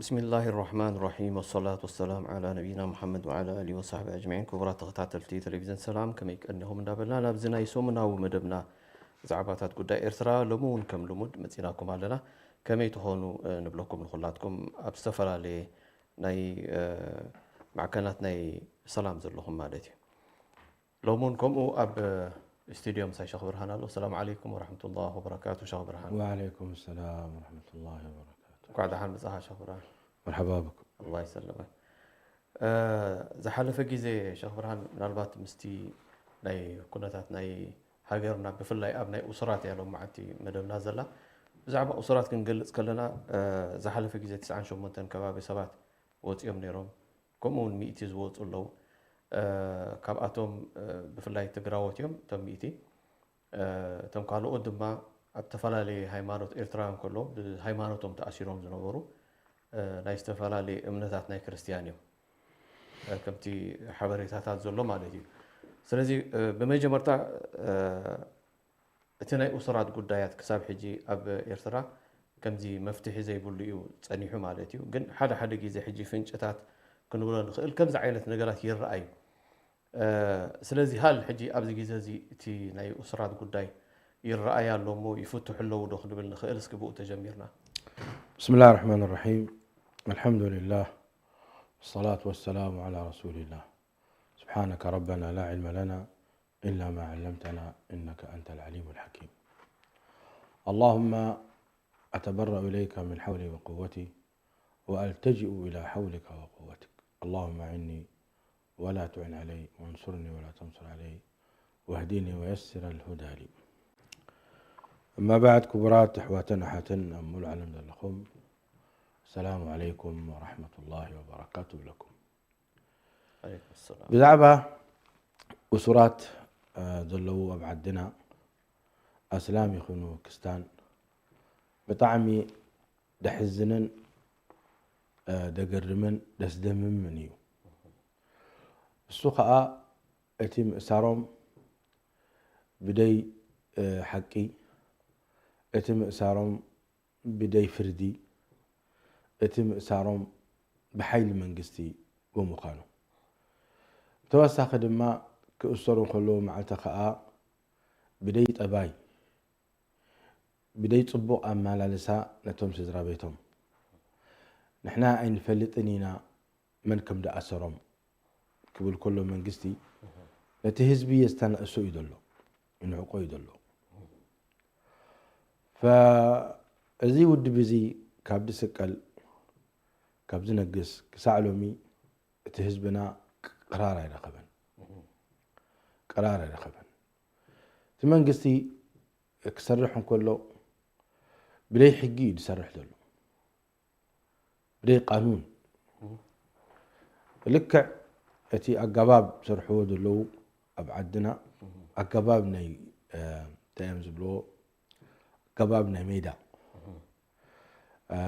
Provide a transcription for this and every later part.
ብስሚላሂ ራሕማን ራሒም፣ ወሰላቱ ወሰላም ዓላ ነቢይና ሙሓመድ ወዓላ ኣሊሂ ወሳሕቢ ኣጅመዒን። ክቡራት ተኸታተልቲ ቴሌቪዝን ሰላም፣ ከመይ ቀኒኹም እንዳበልና፣ ናብዚ ናይ ሰሙናዊ መደብና ዛዕባታት ጉዳይ ኤርትራ ሎሚ እውን ከም ልሙድ መፂናኩም ኣለና። ከመይ ትኾኑ ንብለኩም ንኹላትኩም፣ ኣብ ዝተፈላለየ ናይ ማዕከናት ናይ ሰላም ዘለኹም ማለት እዩ። ሎሚ እውን ከምኡ ኣብ ስቱድዮ ምሳይ ሸኽ ብርሃን ኣሎ። ሰላም ዓለይኩም ወራሕመቱላህ ወበረካቱ ሸኽ ብርሃን። ወዓለይኩም ሰላም ወራሕመቱላህ ወበረካቱ። እንኳዕ ደሓን መጻኻ ሸኽ ብርሃን። መርሓባ ብኩም። ኣላህ ይሰልመክ። ዝሓለፈ ግዜ ሸኽ ብርሃን፣ ምናልባት ምስቲ ናይ ኩነታት ናይ ሃገርና፣ ብፍላይ ኣብ ናይ ኡሱራት እያ ሎም መዓልቲ መደብና ዘላ። ብዛዕባ ኡሱራት ክንገልጽ ከለና፣ ዝሓለፈ ግዜ ትስዓን ሸሞንተን ከባቢ ሰባት ወጺኦም ነይሮም። ከምኡ እውን ሚእቲ ዝወጹ ኣለዉ። ካብኣቶም ብፍላይ ትግራዎት እዮም እቶም ሚእቲ። እቶም ካልኦት ድማ ኣብ ዝተፈላለየ ሃይማኖት፣ ኤርትራውያን ከለዉ ብሃይማኖቶም ተኣሲሮም ዝነበሩ ናይ ዝተፈላለየ እምነታት ናይ ክርስትያን እዮም፣ ከምቲ ሓበሬታታት ዘሎ ማለት እዩ። ስለዚ ብመጀመርታ እቲ ናይ ኡሱራት ጉዳያት ክሳብ ሕጂ ኣብ ኤርትራ ከምዚ መፍትሒ ዘይብሉ እዩ ጸኒሑ ማለት እዩ። ግን ሓደ ሓደ ግዜ ሕጂ ፍንጭታት ክንብሎ ንኽእል፣ ከምዚ ዓይነት ነገራት ይረኣዩ። ስለዚ ሃል ሕጂ ኣብዚ ግዜ እዚ እቲ ናይ ኡሱራት ጉዳይ ይረኣይ ኣሎ እሞ ይፍትሑ ኣለዉ ዶ ክንብል ንኽእል? እስኪ ብኡ ተጀሚርና። بسم الله الرحمن الرحيم. الحمد لله، والصلاة والسلام على رسول الله. سبحانك ربنا لا علم لنا إلا ما علمتنا إنك أنت العليم الحكيم. اللهم أتبرأ إليك من حولي وقوتي، وألتجئ إلى حولك وقوتك. اللهم أعني ولا تعن علي، وانصرني ولا تنصر علي، واهدني ويسر الهدى لي. أما بعد، ክቡራት ኣሕዋትን ኣሓትን ኣብ ሙሉእ ዓለም ዘለኹም፣ السلام عليكم ورحمة الله وبركاته لكم. ዓለይኩም ሰላም። ብዛዕባ እሱራት፣ እ፣ ዘለዉ ኣብ ዓድና፣ ኣስላም ይኹኑ ክስታን፣ ብጣዕሚ ደሕዝንን፣ እ፣ ደገርምን ደስደምምን እዩ። እሱ ኸኣ እቲ ምእሳሮም ብደይ፣ እ፣ ሓቂ፣ እቲ ምእሳሮም ብደይ ፍርዲ፣ እቲ ምእሳሮም ብሓይሊ መንግስቲ ብምዃኑ። ብተወሳኺ ድማ ክእሰሩ ከለዉ መዓልቲ ኸኣ ብደይ ጠባይ፣ ብደይ ጽቡቕ ኣመላልሳ ነቶም ስድራ ቤቶም። ንሕና ኣይንፈልጥን ኢና መን ከም ደኣሰሮም ክብል ከሎ መንግስቲ ነቲ ህዝቢ የስተናእሶ እዩ ዘሎ፣ ይንዕቆ እዩ ዘሎ። ፈ-፣ እዚ ውድብ እዚ ካብ ድስቀል፣ ካብ ዝነግስ ክሳዕ ሎሚ እቲ ህዝብና ቅራር ኣይረኸበን። ቅራር ኣይረኸበን። እቲ መንግስቲ ክሰርሕ እንከሎ ብደይ ሕጊ እዩ ዝሰርሕ ዘሎ። ብደይ ቃኑን። ልክዕ እቲ ኣገባብ ዝሰርሕዎ ዘለዉ ኣብ ዓድና ኣገባብ ናይ፣ እ፣ እንታይ እዮም ዝብልዎ? ኣገባብ ናይ ሜዳ። እ፣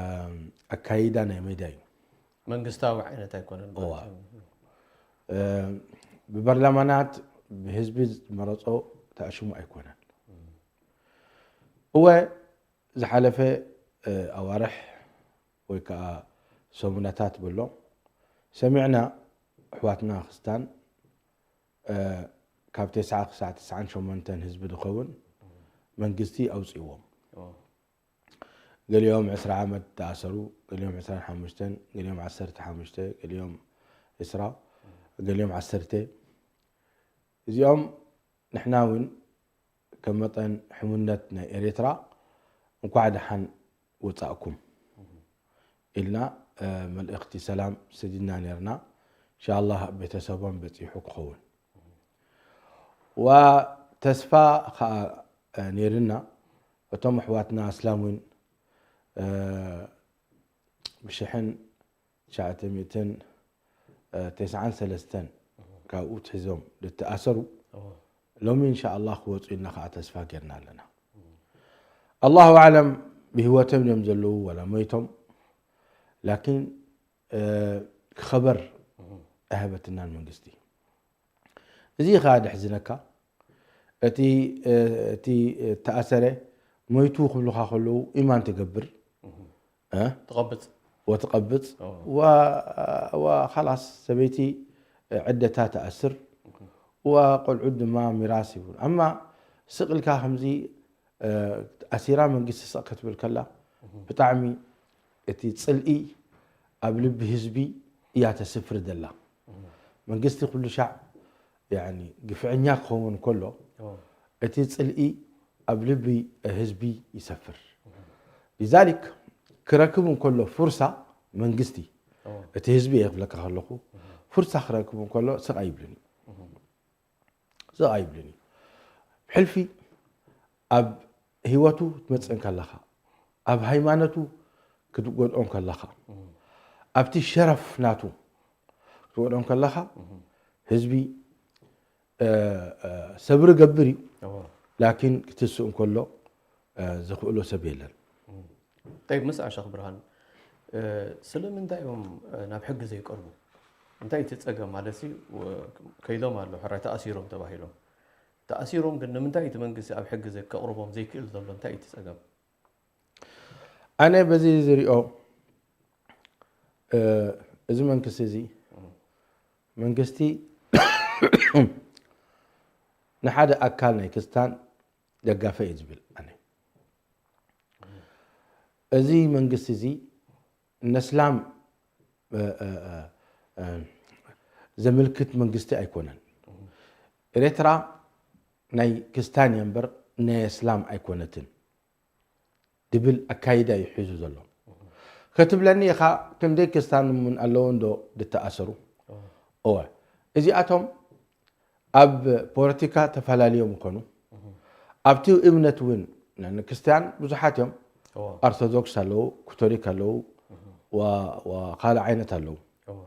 ኣካይዳ ናይ ሜዳ እዩ። መንግስታዊ ዓይነት ኣይኮነን እዋ። ማለት እዩ። እ፣ ብበርላማናት ብህዝቢ ዝመረጾ ተኣሽሙ ኣይኮነን። እወ፣ ዝሓለፈ፣ እ፣ ኣዋርሕ ወይ ከዓ ሰሙናታት በሎ ሰሚዕና፣ ኣሕዋትና ክስታን፣ እ፣ ካብ ተስዓ ክሳዕ ተስዓን ሸሞንተን ህዝቢ ዝኸውን መንግስቲ ኣውፅእዎም። ኦ፣ ገሊኦም ዕስራ ዓመት ተኣሰሩ፣ ገሊኦም ዕስራን ሓሙሽተን፣ ገሊኦም ዓሰርተ ሓሙሽተ፣ ገሊኦም ዕስራ፣ ገሊኦም ዓሰርተ። እዚኦም ንሕና እውን ከም መጠን ሕሙነት ናይ ኤርትራ እንኳዕ ደሓን ወጻእኩም ኢልና፣ እ፣ መልእኽቲ ሰላም ሰዲድና ነርና። ኢንሻላህ ቤተሰቦም በጺሑ ክኸውን። ዋ ተስፋ ኸኣ፣ እ፣ ነይርና። እቶም ኣሕዋትና ኣስላም እውን፣ እ፣ ብሽሕን ትሽዓተ ሚእትን ተስዓን ሰለስተን ካብኡ ትሒዞም ዝተኣሰሩ፣ እዎ። ሎሚ እንሻኣላህ ክወፁ ኢልና ከዓ ተስፋ ጌርና ኣለና። ኣላሁ ኣዕለም ብህይወቶም እዮም ዘለዉ ዋላ ሞይቶም፣ ላኪን፣ እ፣ ክኸበር ኣይሃበትናን መንግስቲ። እዚ ከዓ ደሕዝነካ፣ እቲ፣ እ፣ እቲ እተኣሰረ ሞይቱ ክብሉኻ ከለዉ ኢማን ትገብር፣ እ? ትቐብጽ። ወትቐብጽ። ወ-፣ ወ-፣ ኻላስ ሰበይቲ ዕደታ ትኣስር። ወቆልዑት ድማ ሚራስ ይብሉ። ኣማ ስቕ ኢልካ ከምዚ፣ እ፣ ኣሲራ መንግስቲ ስቕ ክትብል ከላ፣ ብጣዕሚ እቲ ጽልኢ ኣብ ልቢ ህዝቢ እያ ተስፍር ዘላ። መንግስቲ ኩሉ ሻዕ፣ ያኒ፣ ግፍዐኛ ክኸውን ከሎ፣ እቲ ጽልኢ ኣብ ልቢ ህዝቢ ይሰፍር። ሊዛሊክ ክረክብ እንከሎ ፍርሳ መንግስቲ፣ እቲ ህዝቢ እየ ክብለካ ከለኹ፣ ፍርሳ ክረክብ እንከሎ ስቕ ኣይብልን እዩ። ስቕ ኣይብልን እዩ። ብሕልፊ ኣብ ህይወቱ ትመጽእ እንከለኻ፣ ኣብ ሃይማኖቱ ክትጎድኦ እንከለኻ፣ ኣብቲ ሸረፍ ናቱ ክትጎድኦ እንከለኻ፣ ህዝቢ፣ እ፣ እ፣ ሰብሪ ገብር እዩ። እዎ። ላኪን ክትስእ እንከሎ፣ እ፣ ዝኽእሎ ሰብ የለን። ጠይብ፣ ምስ ኣሸኽ ብርሃን፣ እ፣ ስለምንታይ እዮም፣ እ፣ ናብ ሕጊ ዘይቀርቡ? እንታይ እቲ ጸገም? ማለት ሲ፣ ወ-፣ ከይዶም ኣለዉ፣ ሕራይ ተኣሲሮም ተባሂሎም። ተኣሲሮም ግን ንምንታይ እቲ መንግስቲ ኣብ ሕጊ ዘ-፣ ከቕርቦም ዘይክእል ዘሎ? እንታይ እቲ ጸገም? ኣነ በዚ ዝሪኦ፣ እ፣ እዚ መንግስቲ እዚ፣ መንግስቲ ንሓደ ኣካል ናይ ክስታን ደጋፈ እዩ ዝብል ኣነ። እዚ መንግስቲ እዚ ነስላም፣ እ፣ እ፣ እ፣ እ፣ ዘምልክት መንግስቲ ኣይኮነን። ኤርትራ ናይ ክስታን እያ እምበር ናይ እስላም ኣይኮነትን ድብል ኣካይዳ እዩ ሒዙ ዘሎ። ክትብለኒ ኢኻ፣ ክንደይ ክስታን እውን ኣለዉ እንዶ ዝተኣሰሩ? እወ። እዚኣቶም ኣብ ፖለቲካ ተፈላለዮም ይኾኑ። ኣብቲ እምነት እውን ን-፣ ንክርስትያን ብዙሓት እዮም። እወ። ኣርቶዶክስ ኣለዉ፣ ካቶሊክ ኣለዉ፣ ወ-፣ ወ-፣ ካልእ ዓይነት ኣለዉ። እወ።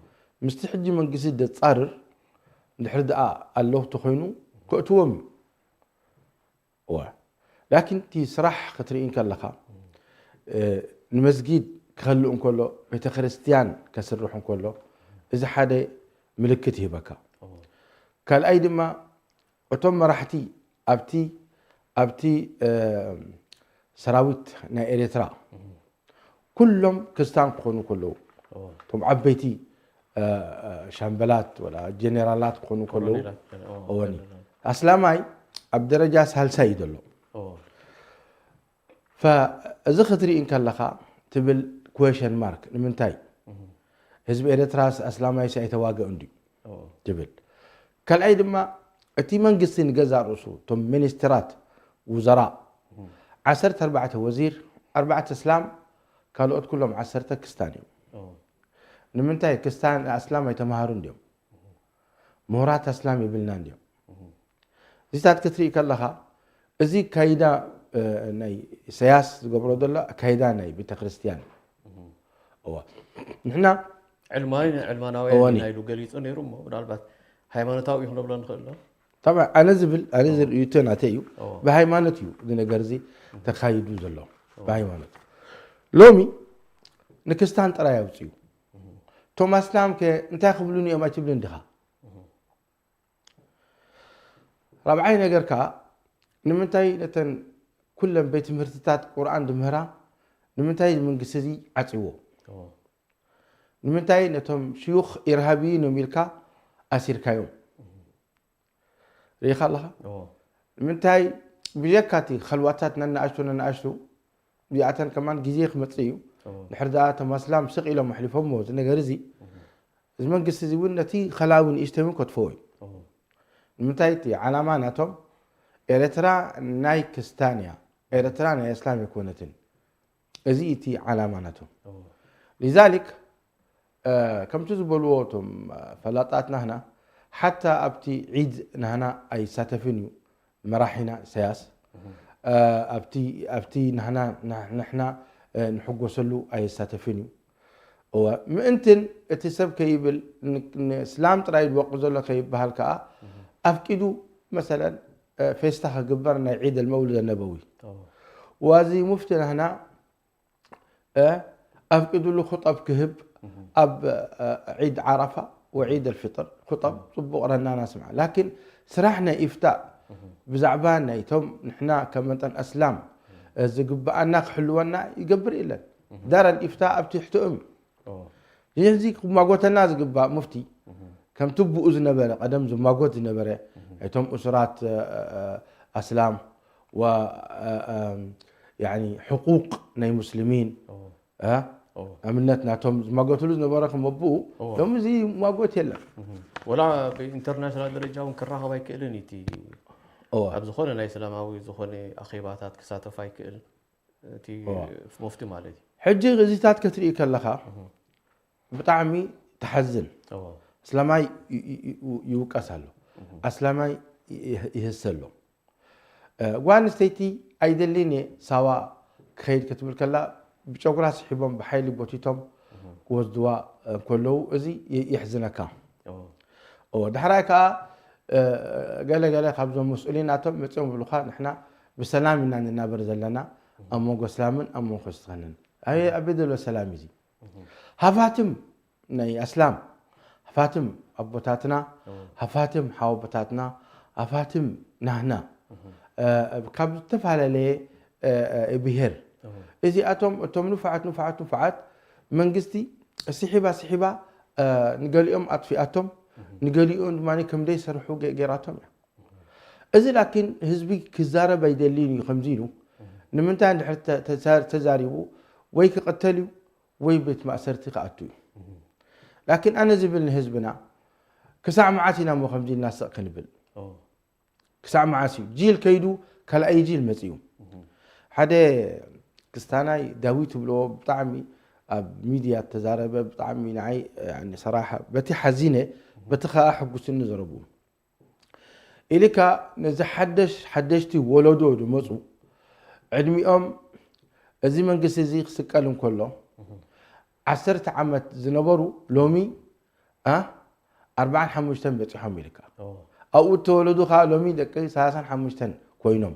ምስቲ ሕጂ መንግስቲ ዘጻርር እንድሕር ደኣ ኣለዉ ተኾይኑ ከእትዎም እዩ። እወ። ላኪን እቲ ስራሕ ክትርኢ እንከለኻ፣ እ፣ ንመስጊድ ክኸልእ እንከሎ፣ ቤተክርስትያን ከስርሕ እንከሎ፣ እዚ ሓደ ምልክት ይህበካ። እወ። ካልኣይ ድማ፣ እቶም መራሕቲ ኣብቲ፣ ኣብቲ፣ እ፣ ሰራዊት ናይ ኤርትራ፣ ኩሎም ክስታን ክኾኑ ከለዉ፣ እዎ። እቶም ዓበይቲ፣ እ፣ እ፣ ሻምበላት ወላ ጀኔራላት ክኾኑ ከለዉ፣ ኮሎኔላት፣ እዎ፣ እወኒ። ጀኔራል። ኣስላማይ ኣብ ደረጃ ሳልሳይ እዩ ዘሎ። እዎ። ፈ-፣ እዚ ክትርኢ እንከለኻ ትብል ኩዌሽን ማርክ፣ ንምንታይ? እህ። ህዝቢ ኤርትራስ ኣስላማይስ ኣይተዋግእን ድዩ? እዎ። ትብል። ካልኣይ ድማ፣ እቲ መንግስቲ ንገዛእ ርእሱ፣ እቶም ሚኒስትራት፣ ውዘራእ፣ እህ። ዓሰርተ ኣርባዕተ ወዚር፣ ኣርባዕተ እስላም፣ ካልኦት ኩሎም ዓሰርተ ክስታን እዮም። እዎ። ንምንታይ ክስታን ኣስላም ኣይተምሃሩን ድዮም? ምሁራት ኣስላም ይብልና እንድዮም። እዚታት ክትርኢ ከለኻ፣ እዚ ኣካይዳ፣ እ፣ ናይ ኢሳያስ ዝገብሮ ዘሎ ኣካይዳ ናይ ቤተክርስትያን። እዋ። ንሕና ዕልማዊ፣ ዕልማናውያን እዋኒ። ኢና ኢሉ ገሊጹ ነይሩ እሞ፣ ምናልባት ሃይማኖታዊ እዩ ክንብሎ ንኽእል ዶ? ጠብዓ፣ ኣነ ዝብል፣ ኣነ እዎ። ዝርእይቶ ናተይ እዩ። እዎ። ብሃይማኖት እዩ እዚ ነገር እዚ ተካይዱ ዘሎ። እዎ። ብሃይማኖት። ሎሚ ንክስታን ጥራይ ኣውጽኡ። እቶም ኣስላም ከ እንታይ ክብሉኒ እዮም ኣይትብልን ዲኻ? ራብዓይ ነገር ከኣ፣ ንምንታይ ነተን ኩለን ቤት ትምህርትታት ቁርኣን ዝምህራ፣ ንምንታይ እዚ መንግስቲ እዚ ዓጽይዎ? እዎ። ንምንታይ ነቶም ሽዩኽ ኢርሃብይን እዮም ኢልካ ኣሲርካዮም? ርኢኻ ኣለኻ? እዎ። ንምንታይ ብጀካ እቲ ኸልዋታት ነናእሽቱ ነናእሽቱ፣ እዚኣተን ከማን ግዜ ክመጽእ እዩ። እዎ። ድሕሪ ደኣ እቶም ኣስላም ስቕ ኢሎም ኣሕሊፎምዎ፣ እዚ ነገር እዚ፣ እዚ መንግስቲ እዚ እውን ነቲ ኸላዊ ንእሽተይ እውን ከጥፍኦ እዩ። እዎ። ንምንታይ እቲ ዓላማ ናቶም ኤርትራ ናይ ክስታን እያ፣ ኤርትራ ናይ ኣስላም ኣይኮነትን። እዚ እቲ ዓላማ ናቶም። እዎ። ሊዛሊክ፣ እ፣ ከምቲ ዝበልዎ እቶም፣ እ፣ ፈላጣት ናህና፣ ሓታ ኣብቲ ዒድ ናህና ኣይሳተፍን እዩ መራሒና ኢሳያስ። እህ። እ፣ ኣብቲ፣ ኣብቲ ናህና፣ ና-፣ ንሕና፣ እ፣ ንሕጎሰሉ ኣይሳተፍን እዩ። እወ፣ ምእንትን እቲ ሰብ ከይብል፣ ን-፣ ንእስላም ጥራይ ዝወቅዕ ዘሎ ከይበሃል ከኣ፣ እህ። ኣፍቂዱ፣ መሰለን፣ እ፣ ፌስታ ክግበር ናይ ዒድ ኣልመውልድ ኣነበዊ። እዎ። ዋዚ ሙፍቲ ናህና እ፣ ኣፍቂዱሉ ኹጠብ ክህብ እህ። ኣብ፣ እ፣ ዒድ ዓረፋ ወዒድ ኣልፍጥር ኹጠብ እህ። ጽቡቕ ረና ናስምዓ። ላኪን ስራሕ ናይ ኢፍታእ እህ። ብዛዕባ ናይቶም ንሕና ከም መጠን ኣስላም፣ እህ። እ፣ ዝግብኣና ክሕልወና ይገብር የለን። እህ። ዳር ኣልኢፍታእ ኣብ ትሕቲኦም እዩ። እዚ ክማጎተና ዝግባእ ሙፍቲ ከምቲ ብኡ ዝነበረ ቀደም ዝማጎት ዝነበረ እቶም እሱራት ኣስላም ሕቁቅ ናይ ሙስሊሚን ኣብነት ናቶም ዝማጎትሉ ዝነበረ ክመብኡ ሎሚ እዚ ማጎት የለን። ወላ ብኢንተርናሽናል ደረጃ እውን ክራኸብ ኣይክእልን እቲ ኣብ ዝኾነ ናይ ሰላማዊ ዝኾነ ኣኼባታት ክሳተፍ ኣይክእልን እቲ ሙፍቲ ማለት እዩ። ሕጂ እዚታት ክትርኢ ከለኻ ብጣዕሚ ትሓዝን። ኣስላማይ ይውቀስ ኣሎ፣ ኣስላማይ ይህሰ ኣሎ። ጓል ኣንስተይቲ ኣይደልን እየ ሳዋ ክኸይድ ክትብል ከላ ብጨጉራ ስሒቦም ብሓይሊ ጎቲቶም ክወስድዋ ከለዉ እዚ የሕዝነካ። ዳሕራይ ከዓ ገለ ገለ ካብዞም መስኡሊን ናቶም መፅኦም ብሉካ ንሕና ብሰላም ኢና ንናበር ዘለና ኣብ መንጎ እስላምን ኣብ መንጎ ክርስትያንን ኣበይ ዘሎ ሰላም እዚ ሃፋትም ናይ ኣስላም ሃፋትም ኣቦታትና ሃፋትም ሓወቦታትና ሃፋትም ናህና ካብ ዝተፈላለየ ብሄር እዚኣቶም እቶም ንፉዓት ንፉዓት ንፉዓት መንግስቲ ስሒባ ስሒባ ንገሊኦም ኣጥፊኣቶም ንገሊኦም ድማ ከምደይ ሰርሑ ገይራቶም እያ። እዚ ላኪን ህዝቢ ክዛረብ ኣይደልይን እዩ ከምዚ ኢሉ ንምንታይ እንድሕር ተዛሪቡ ወይ ክቕተል እዩ ወይ ቤት ማእሰርቲ ክኣቱ እዩ። ላኪን ኣነ ዝብል ንህዝብና ክሳዕ መዓስ ኢና እሞ ከምዚ ኢልና ስቕ ክንብል? ክሳዕ መዓስ እዩ? ጂል ከይዱ ካልኣይ ጂል መፂኡ። ሓደ ክስታናይ ዳዊት ትብልዎ ብጣዕሚ ኣብ ሚድያ ተዛረበ ብጣዕሚ ንዓይ ሰራሓ በቲ ሓዚነ በቲ ከዓ ሕጉስኒ ዘረብኡ ኢልካ ነዚ ሓደሽ ሓደሽቲ ወለዶ ዝመፁ ዕድሚኦም እዚ መንግስቲ እዚ ክስቀል እንከሎ ዓሰርተ ዓመት ዝነበሩ ሎሚ ኣርባዓን ሓሙሽተን በፂሖም ኢልካ ኣብኡ እተወለዱ ከዓ ሎሚ ደቂ ሰላሳን ሓሙሽተን ኮይኖም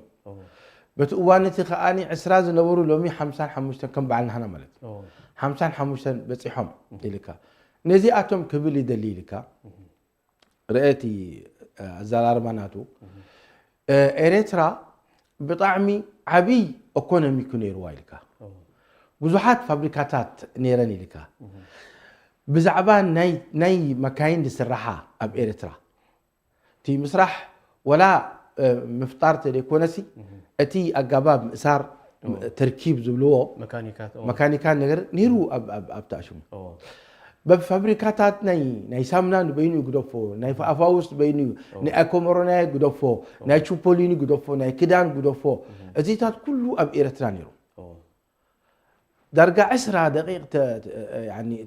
በቲ እዋን እቲ ከዓ ዕስራ ዝነበሩ ሎሚ ሓምሳን ሓሙሽተን ከም በዓል ናህና ማለት ሓምሳን ሓሙሽተን በፂሖም ኢልካ ነዚኣቶም ክብል ይደሊ ኢልካ ርእየቲ ኣዘራርባ ናቱ ኤሬትራ ብጣዕሚ ዓብይ ኢኮኖሚ ኩ ነይርዋ ኢልካ ብዙሓት ፋብሪካታት ነይረን ኢልካ ብዛዕባ ናይ መካይን ዝስራሓ ኣብ ኤርትራ እቲ ምስራሕ ወላ ምፍጣር ተደይኮነሲ እቲ ኣጋባብ ምእሳር ተርኪብ ዝብልዎ መካኒካ ነገር ነይሩ ኣብታ ሽሙ በብ ፋብሪካታት ናይ ናይ ሳምና ንበይኑ ግደፎ ናይ ኣፋውስ በይኑ ናይ ኣኮመሮናይ ግደፎ ናይ ቹፖሊኒ ግደፎ ናይ ክዳን ግደፎ እዚታት ኩሉ ኣብ ኤርትራ ነይሩ ዳርጋ ዕስራ ደቂቕ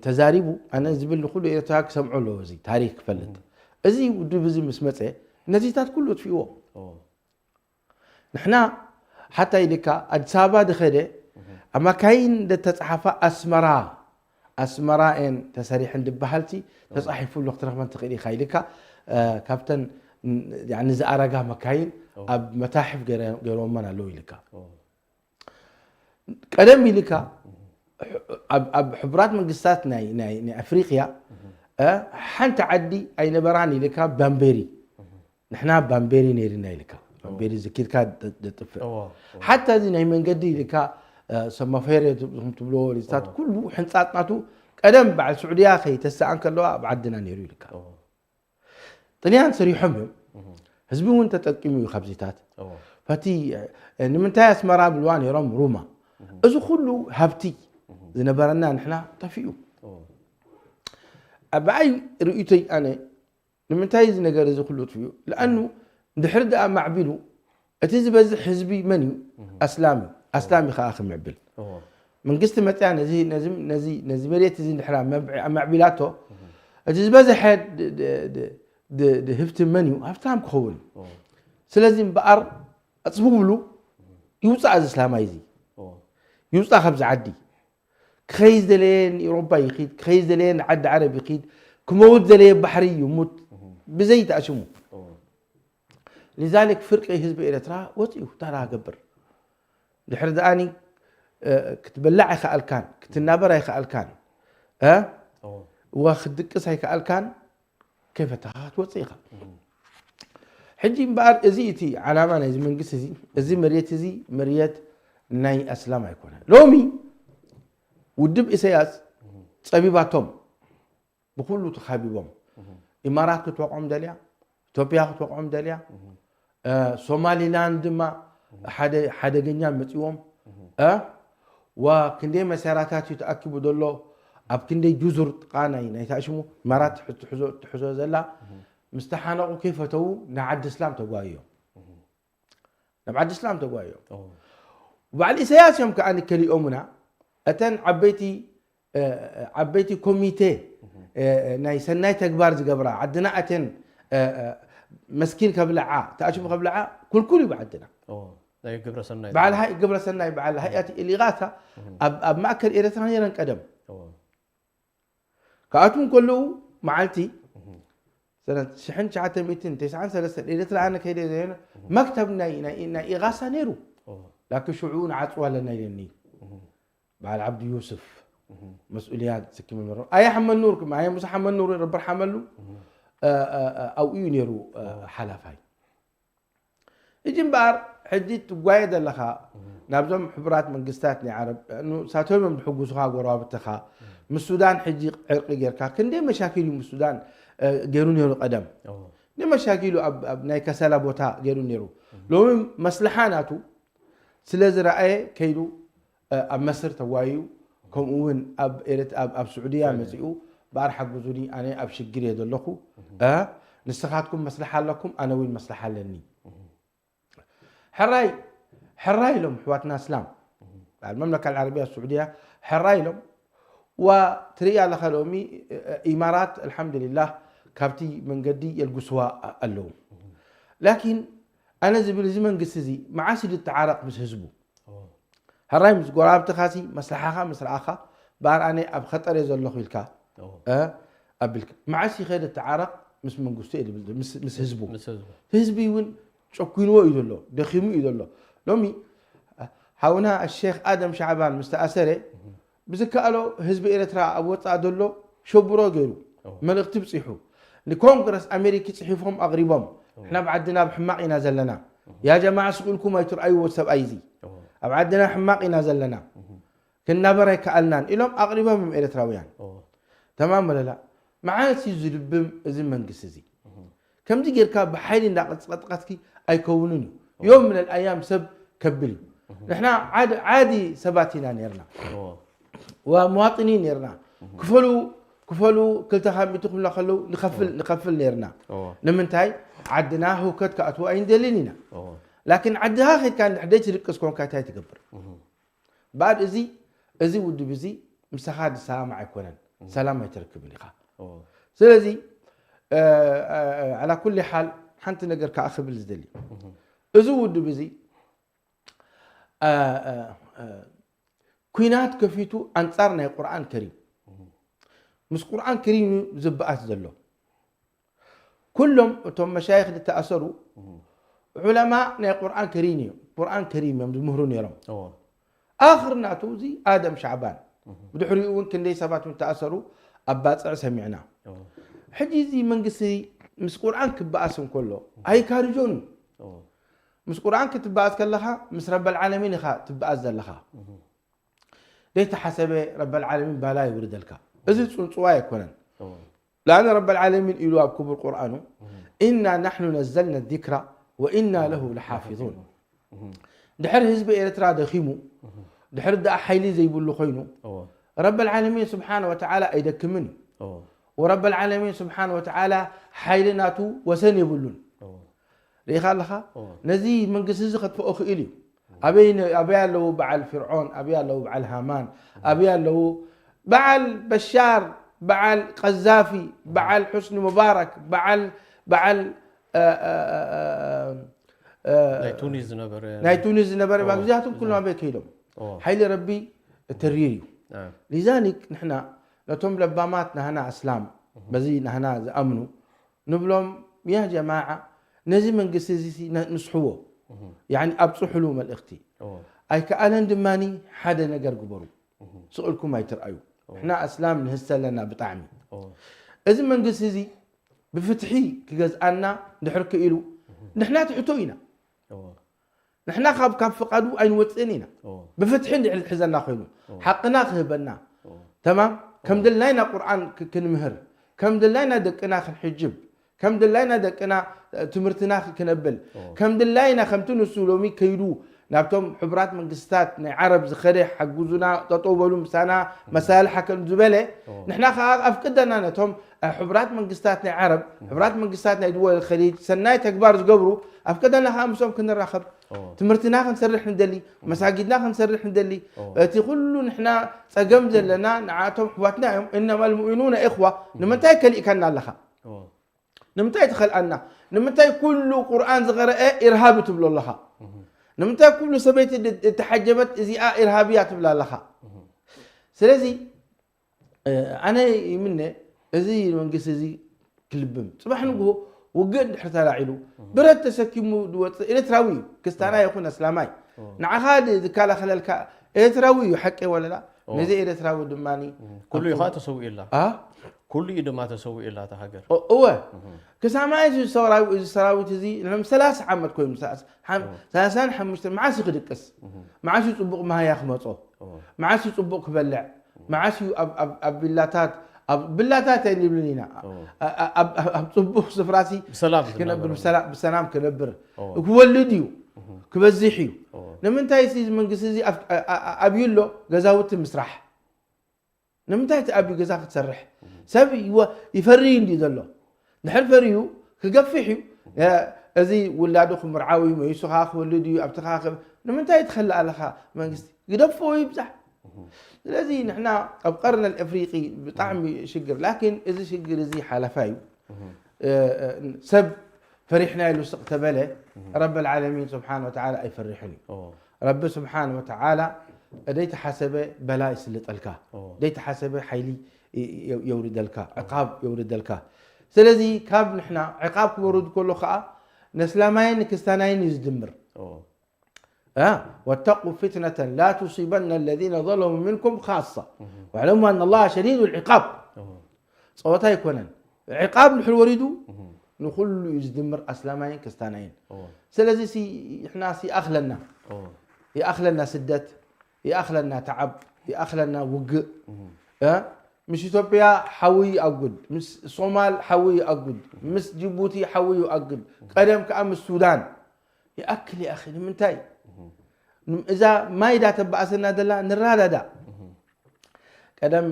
ተዛሪቡ ኣነ ዝብል ንኩሉ ኤርትራ ክሰምዖ ኣለዎ እዚ ታሪክ ክፈልጥ እዚ ውድብ እዚ ምስ መፀ ነዚታት ኩሉ ኣጥፊእዎ ንሕና ሓታ ኢልካ ኣዲስ ኣበባ ዝኸደ ኣማካይን ደተፃሓፋ ኣስመራ ኣስመራ ኤን ተሰሪሐን ዝበሃልቲ ተፃሒፉ ኣሎ ክትረኽበን ትኽእል ኢኻ ኢልካ ካብተን ዝኣረጋ መካይን ኣብ መታሕፍ ገይሮመን ኣለዉ ኢልካ ቀደም ኢልካ ኣብ ሕቡራት መንግስታት ናይ ኣፍሪቅያ ሓንቲ ዓዲ ኣይነበራን ኢልካ ባምቤሪ ንሕና ባምቤሪ ነይርና ኢልካ ባምቤሪ ዝኪድካ ደጥፍእ ሓታ እዚ ናይ መንገዲ ኢልካ ሰማፌር ትብልዎ ታት ኩሉ ሕንፃፅናቱ ቀደም በዓል ስዑድያ ከይተሰኣን ከለዋ ኣብ ዓድና ነይሩ ኢልካ ጥልያን ሰሪሖም እዮም ህዝቢ እውን ተጠቂሙ እዩ ካብዚታት ፈቲ ንምንታይ ኣስመራ ብልዋ ነይሮም ሩማ እዚ ኩሉ ሃብቲ ዝነበረና ንሕና ጠፊኡ ብዓይ ርእቶይ ኣነ ንምንታይ እዚ ነገር እዚ ኩሉ ጥፍኡ ለኣኑ ድሕሪ ደኣ ማዕቢሉ እቲ ዝበዝሕ ህዝቢ መን እዩ ኣስላም እዩ ኣስላም እዩ ከዓ ክምዕብል መንግስቲ መፅያ ነዚ መሬት እዚ ድሕራ ኣማዕቢላቶ እቲ ዝበዝሐ ህብቲ መን እዩ ሃብታም ክኸውን እዩ ስለዚ እምበኣር ኣፅብብሉ ይውፃእ እዚ እስላማይ እዚ ይውፃእ ካብዚ ዓዲ ክኸይ ዝደለየ ንኤውሮፓ ይኺድ ክኸይ ዝደለየ ንዓዲ ዓረብ ይኺድ ክመውት ዝደለየ ባሕሪ ይሙት ብዘይ ተኣሽሙ ሊዛሊክ ፍርቂ ህዝቢ ኤርትራ ወፂኡ ታራ ገብር ድሕሪ ደኣኒ ክትበላዕ ኣይከኣልካን ክትናበር ኣይከኣልካን ዋ ክትድቅስ ኣይከኣልካን ከይፈታኻ ክትወፅእ ኢኻ ሕጂ እምበኣር እዚ እቲ ዓላማ ናይዚ መንግስቲ እዚ እዚ መሬት እዚ መሬት ናይ ኣስላም ኣይኮነ ሎሚ ውድብ ኢሳያስ ፀቢባቶም ብኩሉ ተኻቢቦም። ኢማራት ክትወቕዖም ደልያ፣ ኢትዮጵያ ክትወቕዖም ደልያ፣ ሶማሊላንድ ድማ ሓደ ሓደገኛ መፂዎም። ዋ ክንደይ መሳርያታት እዩ ተኣኪቡ ዘሎ። ኣብ ክንደይ ጁዙር ጥቓ ናይ ናይታ ሽሙ ኢማራት ትሕዞ ዘላ፣ ምስ ተሓነቑ ከይፈተዉ ንዓዲ እስላም ተጓዮም። ናብ ዓዲ እስላም ተጓዮም። ባዕሊ ኢሳያስ እዮም ከዓ ከሊኦምና። እተን ዓበይቲ ዓበይቲ ኮሚቴ ናይ ሰናይ ተግባር ዝገብራ ዓድና ኣተን መስኪን ከብልዓ ተኣሽሙ ከብልዓ ኩልኩል እዩ ብዓድና። ናይ ግብረ ሰናይ በዓል ሃይ ግብረ ሰናይ በዓል ሃይኣት ኢሊጋታ ኣብ ማእከል ኤረትራ ነይረን ቀደም። ክኣትዉ እንከለዉ መዓልቲ ሰነት ሽሕን ትሽዓተ ሚእትን ተስዓን ሰለስተን ኤረትራ ኣነ ከይደ ዘየነ መክተብ ናይ ናይ ናይ ኢጋሳ ነይሩ። ላኪ ሽዑ ንዓጽዋ ኣለና ኢለኒ በዓል ዓብዲ ዩስፍ መስኡልያ ዝስክም ነሮ። ኣየ ሓመድ ኑር ክም ኣየ ሙሳ ሓመድ ኑር ረበር ሓመሉ ኣብኡ እዩ ነይሩ ሓላፋይ። ሕጂ እምበኣር ሕጂ ትጓየ ዘለኻ ናብዞም ሕቡራት መንግስታት ናይ ዓረብ ንሳቶም እዮም ዝሕጉሱኻ ጎረባብትኻ። ምስ ሱዳን ሕጂ ዕርቂ ጌርካ ክንደይ መሻኪል እዩ ምስ ሱዳን ገይሩ ነይሩ ቀደም። ክንደይ መሻኪል እዩ ኣብ ናይ ከሰላ ቦታ ገይሩ ነይሩ። ሎሚ መስልሓ ናቱ ስለ ዝረኣየ ከይዱ ኣብ መስር ተጓይዩ ከምኡ እውን ኣብ ኤርት- ኣብ- ኣብ ስዑድያ መፂኡ በኣር ሓግዙኒ ኣነ ኣብ ሽግር እየ ዘለኹ። ንስኻትኩም መስልሓ ኣለኩም ኣነ እውን መስልሓ ኣለኒ። ሕራይ ሕራይ ኢሎም ኣሕዋትና እስላም በዓል መምለካ ዓረብያ ስዑድያ ሕራይ ኢሎም ዋ ትርኢ ኣለኻ ሎሚ ኢማራት ኣልሓምዱሊላህ ካብቲ መንገዲ የልግስዋ ኣለዉ። ላኪን ኣነ ዝብል እዚ መንግስቲ እዚ መዓስ እዩ ዝተዓረቕ ምስ ህዝቡ? ሕራይ ምስ ጎረባብትኻሲ መስልሓኻ ምስ ረኣኻ በኣር ኣነ ኣብ ኸጠር እየ ዘለኹ ኢልካ ኣቢልካ መዓስ ይኸደ ተዓረቕ ምስ መንግስቱ እየ ዝብል ምስ ህዝቡ። ህዝቢ እውን ጨኪንዎ እዩ ዘሎ ደኺሙ እዩ ዘሎ። ሎሚ ሓውና ሼክ ኣደም ሻዕባን ምስ ተኣሰረ ብዝከኣሎ ህዝቢ ኤርትራ ኣብ ወፃእ ዘሎ ሸብሮ ገይሩ መልእኽቲ ብፂሑ ንኮንግረስ ኣሜሪኪ ፅሒፎም ኣቕሪቦም ንሕና ብዓድና ብሕማቕ ኢና ዘለና ያ ጀማዓ ስቕ ኢልኩም ኣይትርኣይዎ ሰብኣይ እዚ ኣብ ዓድና ሕማቕ ኢና ዘለና ክናበር ኣይከኣልናን ኢሎም ኣቕሪቦም እዮም ኤርትራውያን። ተማም ወለላ መዓስ እዩ ዝልብም እዚ መንግስቲ እዚ? ከምዚ ጌርካ ብሓይሊ እንዳቐጥቀጥካትኪ ኣይከውንን እዩ። ዮም ምን ኣልኣያም ሰብ ከብል እዩ። ንሕና ዓዲ ሰባት ኢና ነርና። ወ መዋጥኒን ነርና። ክፈሉ ክፈሉ ክልተ ካብ ሚእቲ ክብላ ከለዉ ንኸፍል ነርና። ንምንታይ ዓድና ህውከት ክኣትዎ ኣይንደልን ኢና። ላኪን ዓድኻ ከድካ ንሕደይ ትድቅስ ኮንካ እንታይ ትገብር? ባድ እዚ እዚ ውድብ እዚ ምሳኻ ዝሰማማዕ ኣይኮነን ሰላም ኣይትረክብን ኢኻ። ስለዚ ዓላ ኩሊ ሓል ሓንቲ ነገር ከዓ ክብል ዝደሊ እዚ ውድብ እዚ ኩናት ከፊቱ ኣንፃር ናይ ቁርኣን ከሪም ምስ ቁርኣን ከሪም እዩ ዝበኣስ ዘሎ። ኩሎም እቶም መሻይኽ ዝተኣሰሩ ዑለማ ናይ ቁርኣን ከሪም እዮም ቁርኣን ከሪም እዮም ዝምህሩ ነይሮም። ኣኽር ናቱ እዚ ኣደም ሻዕባን ብድሕሪኡ እውን ክንደይ ሰባት ዝተኣሰሩ ኣብ ባፅዕ ሰሚዕና። ሕጂ እዚ መንግስቲ ምስ ቁርኣን ክበኣስ እንከሎ ኣይካርጆን ምስ ቁርኣን ክትበኣስ ከለኻ ምስ ረበል ዓለሚን ኢኻ ትበኣስ ዘለኻ። ዘይተሓሰበ ረበል ዓለሚን ባላ ይውርደልካ። እዚ ፅንፅዋይ ኣይኮነን። ለኣነ ረበል ዓለሚን ኢሉ ኣብ ክቡር ቁርኣኑ ኢና ናሕኑ ነዘልና ዚክራ ወኢና ለሁ ለሓፊዙን። ድሕር ህዝቢ ኤርትራ ደኺሙ ድሕር ደኣ ሓይሊ ዘይብሉ ኮይኑ ረበል ዓለሚን ስብሓነ ወተዓላ ኣይደክምን እዩ። ወረበል ዓለሚን ስብሓነ ወተዓላ ሓይሊ ናቱ ወሰን የብሉን። ርኢኻ ኣለኻ ነዚ መንግስቲ እዚ ከጥፍኦ ክእል እዩ። ኣበይ ኣለዉ በዓል ፍርዖን ኣበይ ኣለዉ በዓል ሃማን ኣበይ ኣለዉ በዓል በሻር በዓል ቀዛፊ በዓል ሑስኒ ሙባረክ በዓል በዓል ናይ ቱኒስ ዝነበረ ግዜያቶም ኩሎም ኣበይ ከይዶም ሓይሊ ረቢ ተሪር እዩ። ሊዛሊክ ንሕና ነቶም ለባማት ናህና እስላም በዚ ናህና ዝኣምኑ ንብሎም ያ ጀማዓ ነዚ መንግስቲ እዚ ንስሕዎ ኣብፅሕሉ መልእኽቲ ኣይከኣለን ድማ ሓደ ነገር ግበሩ ስቕልኩም ኣይትርኣዩ ንሕና እስላም ንህሰ ኣለና ብጣዕሚ እዚ መንግስቲ እዚ ብፍትሒ ክገዝኣና ድሕር ክኢሉ ንሕና ትሕቶ ኢና ንሕና ካብ ካብ ፍቓዱ ኣይንወፅእን ኢና ብፍትሒ እንድሕር ዝሕዘና ኮይኑ ሓቅና ክህበና ተማም ከም ድልናይ ናብ ቁርኣን ክንምህር ከም ድላይና ደቅና ክንሕጅብ፣ ከም ድላይና ደቅና ትምህርትና ክነብል፣ ከም ድላይና ከምቲ ንሱ ሎሚ ከይዱ ናብቶም ሕቡራት መንግስታት ናይ ዓረብ ዝኸደ ሓግዙና፣ ጠጠው በሉ ምሳና፣ መሳልሓ ከም ዝበለ፣ ንሕና ከዓ ኣፍቅደና ነቶም ሕቡራት መንግስታት ናይ ዓረብ፣ ሕቡራት መንግስታት ናይ ድወል ኸሊጅ ሰናይ ተግባር ዝገብሩ ኣፍቅደና ከዓ ምስኦም ክንራኸብ፣ ትምህርትና ክንሰርሕ ንደሊ፣ መሳጊድና ክንሰርሕ ንደሊ። እቲ ኩሉ ንሕና ጸገም ዘለና ንዓቶም ኣሕዋትና እዮም። እነማ ልሙእሚኑነ ኢኽዋ። ንምንታይ ከሊእካና ኣለኻ? ንምንታይ ትኸልኣና? ንምንታይ ኩሉ ቁርኣን ዝቐረአ ኢርሃቢ ትብሎ ኣለኻ? ንምንታይ ኩሉ ሰበይቲ ድ- እተሓጀበት እዚኣ ኢርሃብያ ትብላ ኣለኻ? ስለዚ እ፣ ኣነ ይምነ እዚ መንግስቲ እዚ ክልብም። ጽባሕ ንግሆ ውግእ እንድሕር ተላዒሉ፣ ብረት ተሰኪሙ ዝወጽእ ኤርትራዊ እዩ። ክስታና ይኹን ኣስላማይ። ንዓኻ ድ- ዝከላኸለልካ ኤርትራዊ እዩ፣ ሓቂ ወለላ። ነዚ ኤርትራዊ ድማ ኩሉ እዩ ከዓ ተሰዊኡ ኣላ። ኣ? ኩሉ እዩ ድማ ተሰዊኡ ኣላ እታ ሃገር። ኦ- እወ። ክሳማይ እዚ ሰራዊ- እዚ ሰራዊት እዚ ንሕም ሰላሳ ዓመት ኮይኑ ሰላሳ ሓም- ሰላሳን ሓሙሽተ መዓስ እዩ ክድቅስ? መዓስ እዩ ጽቡቕ መሃያ ክመጾ? መዓስ እዩ ጽቡቕ ክበልዕ? መዓስ እዩ ኣብ- ኣብ- ኣብ ቢላታት ኣብ ቢላታት ኣይንብልን ኢና። ኣ- ኣ- ኣብ ኣብ- ኣብ ጽቡቕ ስፍራሲ ብሰላም ክነብር ዝነብር። ብሰላ- ብሰላም ክነብር ክወልድ እዩ ክበዝሕ እዩ። ንምንታይ እዚ መንግስቲ እዚ ኣብ- ኣ- ኣ- ኣብዩ ኣሎ ገዛውቲ ምስራሕ? ንምንታይ እቲ ኣብዩ ገዛ ክትሰርሕ? ሰብ ይወ- ይፈሪ እንዲ ዘሎ። ድሕር ፈሪዩ ክገፍሕ እዩ። እ፣ እዚ ውላዱ ክምርዓው እዩ፣ መይሱ ኸዓ ክወልድ እዩ፣ ኣብቲ ኸዓ ክብ-፣ ንምንታይ ትኸልእ ኣለኻ መንግስቲ? ግደፎ ይብዛሕ። ስለዚ ንሕና ኣብ ቀርነ ኣፍሪቂ ብጣዕሚ ሽግር፣ ላኪን እዚ ሽግር እዚ ሓላፋ እዩ። እ፣ እ፣ ሰብ ፈሪሕና ኢሉ ስቕ ተበለ ረብ ልዓለሚን ስብሓን ወተዓላ ኣይፈርሕን እዩ። ረቢ ስብሓን ወተዓላ ደይተሓሰበ በላ ይስልጠልካ፣ ደይተሓሰበ ሓይሊ የውርደልካ፣ ዕቃብ የውርደልካ። ስለዚ ካብ ንሕና ዕቃብ ክወርድ ከሎ ከዓ ነስላማይን ንክስታናይን እዩ ዝድምር። ወተቁ ፊትነተን ላ ቱሲበና ለዚነ ዘለሙ ሚንኩም ካሳ ወዕለሙ ኣና ላሃ ሸዲዱ ልዕቃብ። ጸወታ ኣይኮነን። ዕቃብ ድሕር ወሪዱ ንኹሉ እዩ ዝድምር፣ ኣስላማይን ክስታናይን። ስለዚ ሲ ንሕና ሲ ይኣኽለና፣ ይኣኽለና ስደት፣ ይኣኽለና ተዓብ፣ ይኣኽለና ውግእ። እ? ምስ ኢትዮጵያ ሓዊ ይኣጉድ፣ ምስ ሶማል ሓዊ ይኣጉድ፣ ምስ ጅቡቲ ሓዊ ይኣጉድ፣ ቀደም ከኣ ምስ ሱዳን። ይኣክል ይኣኽል። ንምንታይ? እዛ ማይ ዳ ተባእሰና ደላ ንራዳዳ። ቀደም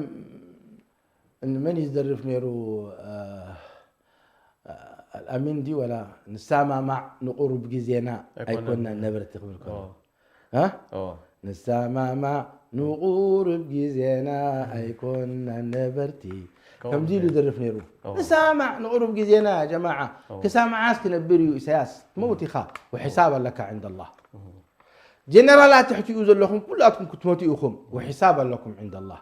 ን-፣ መን እዩ ዝደርፍ ነይሩ? አ-፣ አ-፣ ኣልኣሚን ድዩ ወላ ንሳማማዕ ንቁሩብ ግዜና ኣይኮነን ኣይኮናን ነበርቲ ክብል ከሎ። ኦ። አ? ኦ። ንሳማማዕ ንቁሩብ ግዜና ኣይኮናን ነበርቲ። ከምኡ ከምዚ ኢሉ ይደርፍ ነይሩ። ኦ። ንሳማዕ ንቁሩብ ግዜና ያ ጀማዓ። ኦ። ክሳማዓስ ክነብር እዩ ኢሳያስ። ትመውት ኢኻ። ወሒሳብ ኣለካ ዕንደ ኣላህ። ጀነራላት ትሕቲኡ ዘለኹም ኩላትኩም ክትሞቱ ኢኹም። ወሒሳብ ኣለኩም ዕንደ ኣላህ።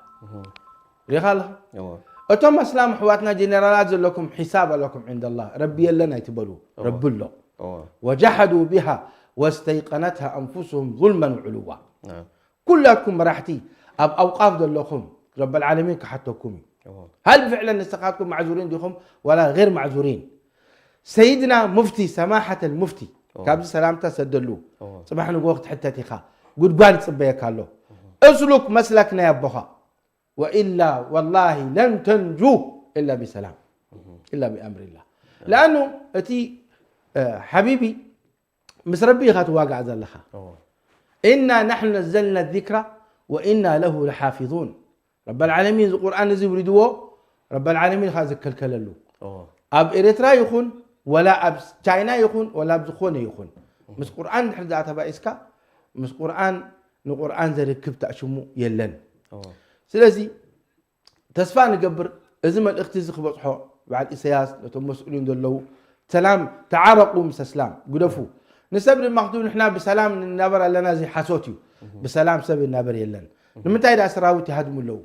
ሪኻ ኣለኻ? እወ። እቶም ኣስላም ኣሕዋትና ጀነራላት ዘለኩም ሒሳብ ኣለኩም ዕንደ ኣላህ። ረቢ የለን ኣይትበሉ። እወ። ረቢ ኣሎ። እወ። ወጃሓዱ ቢሃ ወስተይቀነትሃ ኣንፉስሁም ዙልመን ወዕሉዋ። ናም። ኩላትኩም መራሕቲ ኣብ ኣውቃፍ ዘለኹም ረበል ዓለሚን ክሓተኩም እዩ። እወ። ሃል ብፍዕለን ንስኻትኩም ማዕዙሪን ዲኹም ዋላ ገይር ማዕዙሪን? ሰይድና ሙፍቲ፣ ሰማሓተል ሙፍቲ፣ እወ። ካብዚ ሰላምታ ሰደሉ። እወ። ጽባሕ ንግሆ ክትሕተት ኢኻ። ጉድጓድ ይጽበየካ ኣሎ። እስሉክ መስለክ ናይ ኣቦኻ። ወኢላ ወላሂ ለን ተንጁ ኢላ ቢሰላም። ኢላ ቢኣምሪላ። ለኣኑ እቲ፣ እ፣ ሓቢቢ ምስ ረቢ ኢኻ ትዋጋእ ዘለኻ። እወ። ኢና ናሕኑ ነዘልና ዚክራ ወኢና ለሁ ለሓፊዙን። ረበል ዓለሚን እዚ ቁርኣን እዚ ውሪድዎ፣ ረበል ዓለሚን ኸዓ ዝከልከለሉ። እወ። ኣብ ኤርትራ ይኹን፣ ወላ ኣብ ቻይና ይኹን፣ ወላ ኣብ ዝኾነ ይኹን፣ ምስ ቁርኣን ድሕር ዝኣ ተባኢስካ፣ ምስ ቁርኣን፣ ንቁርኣን ዘርክብ ታእሽሙ የለን። እወ። ስለዚ፣ ተስፋ ንገብር፣ እዚ መልእኽቲ እዚ ክበጽሖ፣ በዓል ኢሳያስ፣ ነቶም መስኡሊን ዘለዉ፣ ሰላም፣ ተዓረቁ ምስ ኣስላም፣ ግደፉ። ንሰብ ድማ ክትብሉ፣ ንሕና ብሰላም ንናበር ኣለና፣ እዚ ሓሶት እዩ። ብሰላም ሰብ ይናበር የለን። ንምንታይ ደኣ ሰራዊት ይሃድሙ ኣለዉ?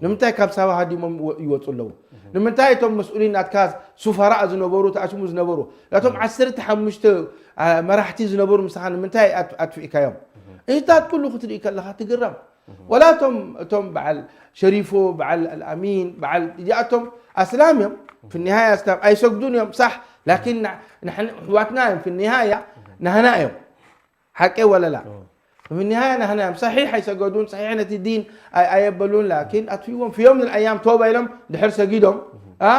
ንምንታይ ካብ ሳዋ ሃዲሞም ይወ-፣ ይወጹ ኣለዉ? ንምንታይ እቶም መስኡሊን ናትካ ሱፈራእ ዝነበሩ፣ ተኣሽሙ ዝነበሩ፣ ናቶም ዓሰርተ ሓሙሽተ፣ አ፣ መራሕቲ ዝነበሩ ምሳኻ ንምንታይ ኣት-፣ ኣጥፊእካዮም? እዚታት ኩሉ ክትርኢ ከለኻ ትግረም። ወላ እቶም፣ እቶም በዓል ሸሪፎ፣ በዓል ኣልኣሚን፣ በዓል እዚኣቶም ኣስላም እዮም። ፊ ኒሃያ ኣስላም ኣይሰግዱን እዮም፣ ሳሕ። ላኪን ና-፣ ንሕን ኣሕዋትና እዮም፣ ፊ ኒሃያ ናህና እዮም። ሓቂ ወለላ? እዎ። ፊ ኒሃያ ናህና እዮም። ሰሒሕ ኣይሰገዱን፣ ሰሒሕ ነቲ ዲን ኣይ-፣ ኣየበሉን፣ ላኪን ኣጥፊእዎም። ፊ ዮም ኣያም ተውባ ኢሎም ድሕር ሰጊዶም፣ አ?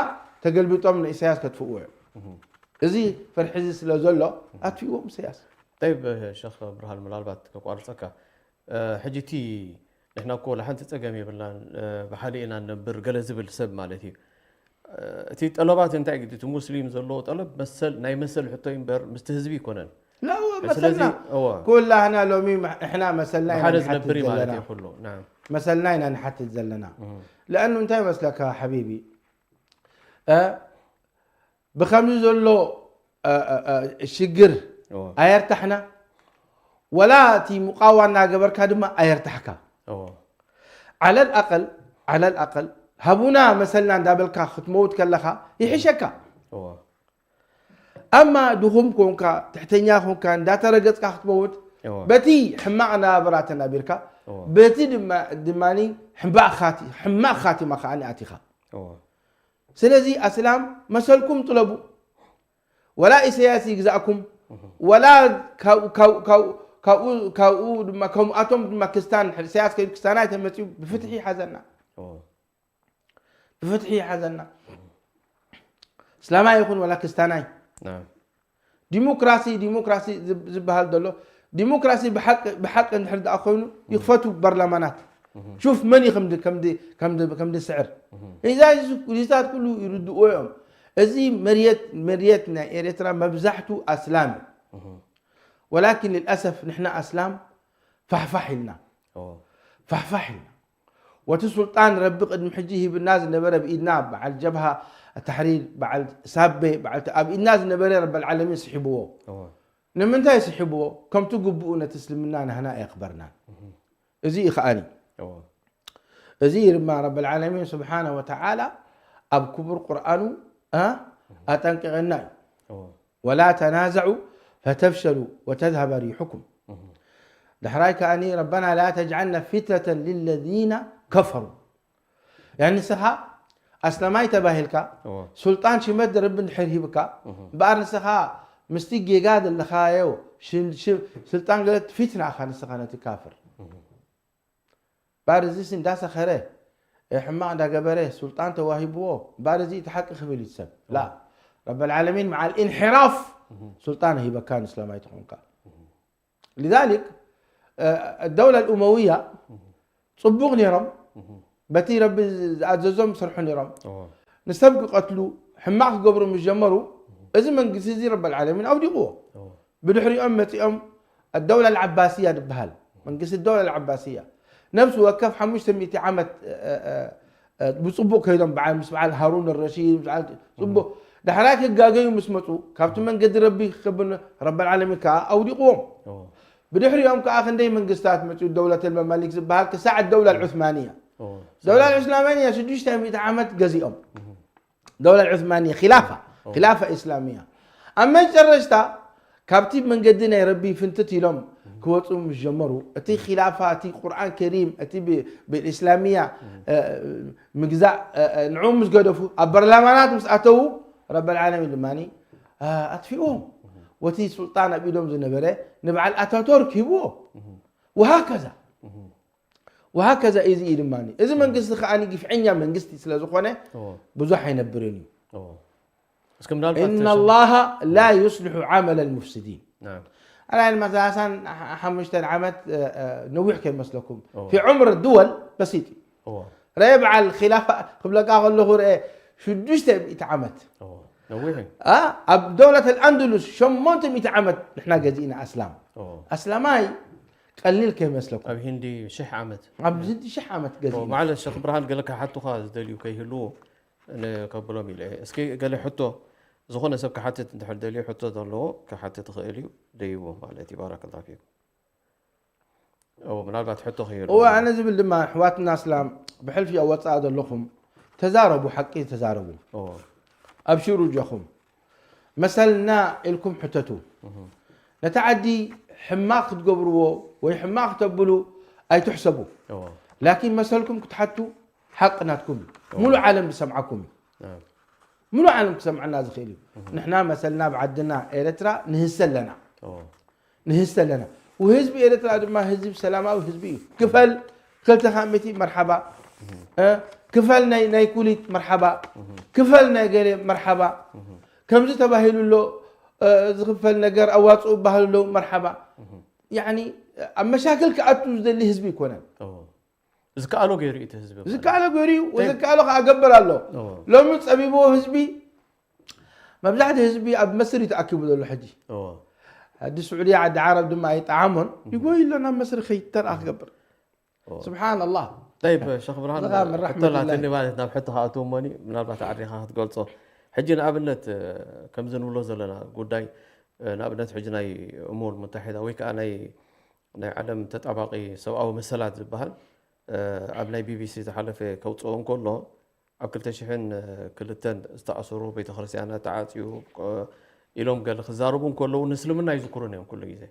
ተገልቢጦም ንኢሳያስ ከጥፍእዎ እዮም። እዚ ፍርሒ እዚ ስለ ዘሎ ኣጥፊእዎም ኢሳያስ። ጠይብ ሸኽ ብርሃን፣ ምናልባት ከቋርፀካ፣ ሕጂ እቲ ንሕና እኮ ወላ ሓንቲ ፀገም የብልናን፣ ብሓደ ኢና ንነብር ገለ ዝብል ሰብ ማለት እዩ። እቲ ጠለባት እንታይ እዩ? እቲ ሙስሊም ዘለዎ ጠለብ መሰል፣ ናይ መሰል ሕቶ እዩ እምበር ምስቲ ህዝቢ ይኮነን። لا، መሰልና ኩላህና ሎሚ ንሕና መሰልና ኢና ንሓትት ዘለና። መሰልና ኢና ንሓትት ዘለና። ለእኑ እንታይ መስለካ ሓቢቢ፣ ብከምዚ ዘሎ ሽግር ኣየርታሕና፣ ወላ እቲ ሙቃዋ እናገበርካ ድማ ኣየርታሕካ። ዓለል ኣቀል ዓለል ኣቀል ሃቡና መሰልና እንዳበልካ ክትመውት ከለኻ ይሕሸካ። ኣማ ድኹም ኮንካ፣ ትሕተኛ ኮንካ፣ እንዳተረገጽካ ክትመውት፣ በቲ ሕማቕ ናብራ ተናቢርካ፣ በቲ ድማ ድማ ሕማቕ ካቲ ሕማቕ ካቲማ ከኣ ኣቲኻ። ስለዚ ኣስላም መሰልኩም ጥለቡ። ወላ ኢሳያስ ይግዛእኩም፣ ወላ ካብኡ ድማ ከምኣቶም ድማ ክስታን፣ ኢሳያስ ከይዱ ክስታናይ ተመፅዩ ብፍትሒ ይሓዘና። ብፍትሒ ይሓዘና። እስላማይ ይኹን ወላ ክስታናይ። ዲሞክራሲ ዲሞክራሲ ዝበሃል ዘሎ ዲሞክራሲ ብሓቂ እንድሕር ደኣ ኮይኑ ይኽፈቱ በርላማናት። ሹፍ መን እዩ ከምዲ ስዕር። ሪዛት ኩሉ ይርድእዎ እዮም። እዚ መርየት መርየት ናይ ኤርትራ መብዛሕቱ ኣስላም እዩ። ወላኪን ልልኣሰፍ ንሕና ኣስላም ፋሕፋሕ ኢልና ፋሕፋሕ ኢልና ወቲ ሱልጣን ረቢ ቅድሚ ሕጂ ሂብና ዝነበረ ብኢድና በዓል ጀብሃ ተሕሪር በዓል ሳቤ በዓል ኣብ ኢድና ዝነበረ ረበል ዓለሚን ስሒብዎ። ንምንታይ ስሒብዎ? ከምቲ ግብኡ ነቲ እስልምና ናህና ኣየኽበርናን። እዚ እዩ ከኣኒ። እዚ ድማ ረበል ዓለሚን ስብሓነ ወተዓላ ኣብ ክቡር ቁርኣኑ ኣጠንቂቐና እዩ። ولا تنازعوا فتفشلوا وتذهب ريحكم. ዳሕራይ ከኣኒ ربنا لا تجعلنا فتنة للذين كفروا. يعني ንስኻ ኣስላማይ ተባሂልካ ሱልጣን ሽመት ረቢ እንድሕር ሂብካ እምበኣር ንስኻ ምስቲ ጌጋ ዘለኻዮ ስልጣን ገለት ፊትና ኢኻ ንስኻ ነቲ ካፍር። ባር እዚስ እንዳሰኸረ ሕማቕ እንዳገበረ ሱልጣን ተዋሂብዎ ባር እዚ እቲ ሓቂ ክብል እዩ ሰብ ላ ረበል ዓለሚን መዓል ኢንሕራፍ ሱልጣን ሂበካ ንእስላማይ ትኾንካ። لذلك الدولة الأموية ፅቡቕ ነይሮም በቲ ረቢ ዝኣዘዞም ይሰርሑ ነይሮም። ንሰብ ክቐትሉ ሕማቕ ክገብሩ ምስ ጀመሩ እዚ መንግስቲ እዚ ረበል ዓለሚን ኣውዲቕዎ። ብድሕሪኦም መፂኦም ኣደውላ ልዓባስያ ዝበሃል መንግስቲ ደውላ ልዓባስያ ነብሲ ወከፍ ሓሙሽተ ሚእቲ ዓመት ብፅቡቅ ከይዶም በዓል ምስ በዓል ሃሩን ረሺድ ምስ በዓል ፅቡቅ ዳሕራይ ክጋገዩ ምስ መፁ ካብቲ መንገዲ ረቢ ክብል ረበል ዓለሚን ከዓ ኣውዲቅዎም። ብድሕሪኦም ከዓ ክንደይ መንግስታት መፅኡ ደውለት ልመማሊክ ዝበሃል ክሳዕ ደውላ ልዑስማንያ ደውላ ልዑስማንያ ሽዱሽተ ሚእቲ ዓመት ገዚኦም ደውላ ዑስማንያ ኪላፋ ኪላፋ ኢስላምያ ኣብ መጨረሽታ ካብቲ መንገዲ ናይ ረቢ ፍንትት ኢሎም ክወፁ ምስ ጀመሩ እቲ ኪላፋ እቲ ቁርኣን ከሪም እቲ ብኢስላምያ ምግዛእ ንዕኡ ምስ ገደፉ ኣብ በርላማናት ምስ ኣተዉ ረበል ዓለሚን ድማ ኣጥፊእዎም ወቲ ሱልጣን ኣብ ኢዶም ዝነበረ ንበዓል ኣታቶርክ ሂብዎ ወሃከዛ وهكذا እዚ እዩ ድማ እዚ መንግስቲ ከዓ ግፍዐኛ መንግስቲ ስለ ዝኾነ ብዙሕ ኣይነብርን እዩ إن الله لا يصلح عمل المفسدين أنا المساسان حمشتن عمت نوح كي مسلكم في عمر الدول بسيط رأي بعل خلافة قبل قاغل له رأي شدوش تبقى عمت ነዊሕ እዩ ኣብ ደውለት ኣልኣንዱሉስ ሸሞንተ ሚእቲ ዓመት ንሕና ገዚእና ኣስላም ኣስላማይ ቀሊል ከይመስለኩም ኣብ ሂንዲ ሽሕ ዓመት ኣብ ሂንዲ ሽሕ ዓመት ገዚእና በዓል ሸክ ብርሃን ገለ ክሓቱኻ ዝደልዩ ከይህልዎ ከብሎም ኢለ እስኪ ገለ ሕቶ ዝኾነ ሰብ ክሓትት እንድሕር ደልዩ ሕቶ ዘለዎ ክሓትት ይኽእል እዩ ደይቡ ማለት እዩ ባረከላ ፊኩም ምናልባት ሕቶ ከይህሉ እወ ኣነ ዝብል ድማ ኣሕዋትና ኣስላም ብሕልፊ ኣብ ወፃኢ ዘለኹም ተዛረቡ ሓቂ ተዛረቡ ኣብሽሩ እጆኹም መሰልና ኢልኩም ሕተቱ ነቲ ዓዲ ሕማቕ ክትገብርዎ ወይ ሕማቕ ክተብሉ ኣይትሕሰቡ ላኪን መሰልኩም ክትሓቱ ሓቂ ናትኩም እዩ ሙሉእ ዓለም ዝሰምዓኩም እዩ ሙሉእ ዓለም ክሰምዓና ዝኽእል እዩ ንሕና መሰልና ብዓድና ኤረትራ ንህሰ ኣለና ንህስተ ኣለና። ወህዝቢ ኤርትራ ድማ ህዝቢ ሰላማዊ ህዝቢ እዩ። ክፈል ክልተ ካብ ሚእቲ መርሓባ እ፣ ክፈል ናይ ናይ ኩሊት መርሓባ፣ ክፈል ናይ ገለ መርሓባ፣ ከምዚ ተባሂሉ ኣሎ፣ እ፣ ዝኽፈል ነገር ኣዋፅኡ ይበሃል ኣሎ መርሓባ። ያኒ ኣብ መሻክል ክኣቱ ዝደሊ ህዝቢ ኣይኮነን። እዎ። ዝከኣሎ ገይሩ እዩ እቲ ህዝቢ ማለት። ዝከኣሎ ገይሩ እዩ፣ ዘይከኣሎ ከዓ ገብር ኣሎ። እዎ። ሎሚ ፀቢብዎ ህዝቢ መብዛሕትኡ ህዝቢ ኣብ መስሪ እዩ ተኣኪቡ ዘሎ ሕጂ። እዎ። ዓዲ ስዑድያ ዓዲ ዓረብ ድማ ኣይጠዓሞን ይጎይ ኣሎ ናብ መስሪ ከይተርኣ ክገብር። እዎ። ስብሓንላህ። ጠይብ ሸኽ ብርሃን ንኻ ምን ሕቶ ራሕመቱላህ። ላትኒ ማለት ናብ ሕቶ ክኣትዎ እሞኒ ምናልባት ኣዕሪኻ ክትገልጾ። ሕጂ ንኣብነት ከምዚ ንብሎ ዘለና ጉዳይ ንኣብነት ሕጂ ናይ እሙም ሙተሒዳ ወይ ከዓ ናይ ናይ ዓለም ተጣባቂ ሰብኣዊ መሰላት ዝበሃል ኣብ ናይ ቢቢሲ ዝሓለፈ ከውፅኦ እንከሎ ኣብ ክልተ ሽሕን ክልተን ዝተኣሰሩ ቤተክርስትያናት ተዓፅዩ ኢሎም ገለ ክዛረቡ እንከለዉ ንእስልምና ይዝክሩን እዮም ኩሉ ግዜ።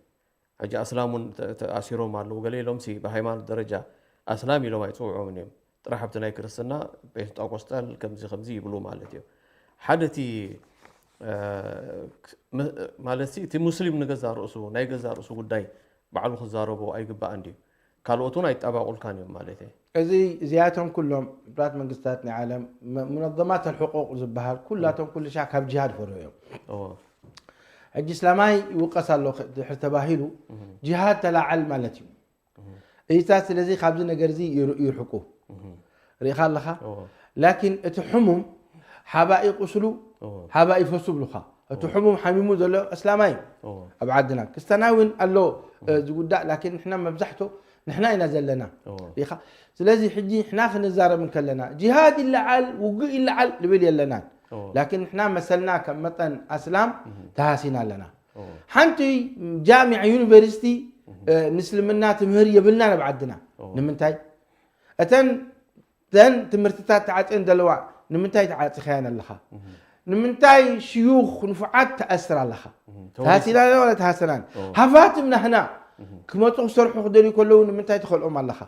ሕጂ ኣስላም እውን ተኣሲሮም ኣለዉ። ገለ ኢሎም ሲ ብሃይማኖት ደረጃ ኣስላም ኢሎም ኣይፅውዖምን እዮም። ጥራሕ ኣብቲ ናይ ክርስትና ጴንጣቆስጣል ከምዚ ከምዚ ይብሉ ማለት እዩ። ሓደ እቲ ማለት እቲ ሙስሊም ንገዛ ርእሱ ናይ ገዛ ርእሱ ጉዳይ ባዕሉ ክዛረቦ ኣይግባእን ድዩ? ካልኦት እውን ኣይጣባቑልካን እዮም ማለት እዩ። እዚ እዚኣቶም ኩሎም ሕቡራት መንግስታት ናይ ዓለም መ- ሙነዘማት ኣልሕቁቅ ዝበሃል ኩላቶም ኩሉ ሻዕ ካብ ጅሃድ ፈርሁ እዮም። እዎ። ሕጂ እስላማይ ይውቀስ ኣሎ ድሕር ተባሂሉ ጅሃድ ተላዓል ማለት እዩ። እዚታት ስለዚ ካብዚ ነገር እዚ ይር- ይርሕቁ ርኢኻ ኣለኻ። እዎ። ላኪን እቲ ሕሙም ሓባኢ ቁስሉ እዎ። ሓባኢ ፈሱ ብሉኻ። እቲ ሕሙም ሓሚሙ ዘሎ እስላማይ እዩ። እዎ። ኣብ ዓድና ክስተናዊ እውን ኣሎ። እዚ ጉዳእ ላኪን ንሕና መብዛሕቶ ንሕና ኢና ዘለና እዎ። ርኢኻ። ስለዚ ሕጂ ንሕና ክንዛረብ እንከለና ጅሃድ ይለዓል ውግእ ይለዓል ልብል የለናን። እዎ። ላኪን ንሕና መሰልና ከም መጠን ኣስላም ተሃሲና ኣለና። እዎ። ሓንቲ ጃሚዕ ዩኒቨርሲቲ እ፣ ንእስልምና ትምህር የብልናን ኣብ ዓድና። እዎ። ንምንታይ እተን እተን ትምህርትታት ተዓፅየን ዘለዋ ንምንታይ ተዓፂኻየን ኣለኻ? ንምንታይ ሽዩኽ ንፉዓት ተኣስር ኣለኻ? እም፣ ተሃሲና ኣለና ወላ ተሃሰናን እዎ። ሃፋትም ናህና ክመፁ ክሰርሑ ክደልዩ ከለዉ ንምንታይ ትኸልኦም ኣለኻ?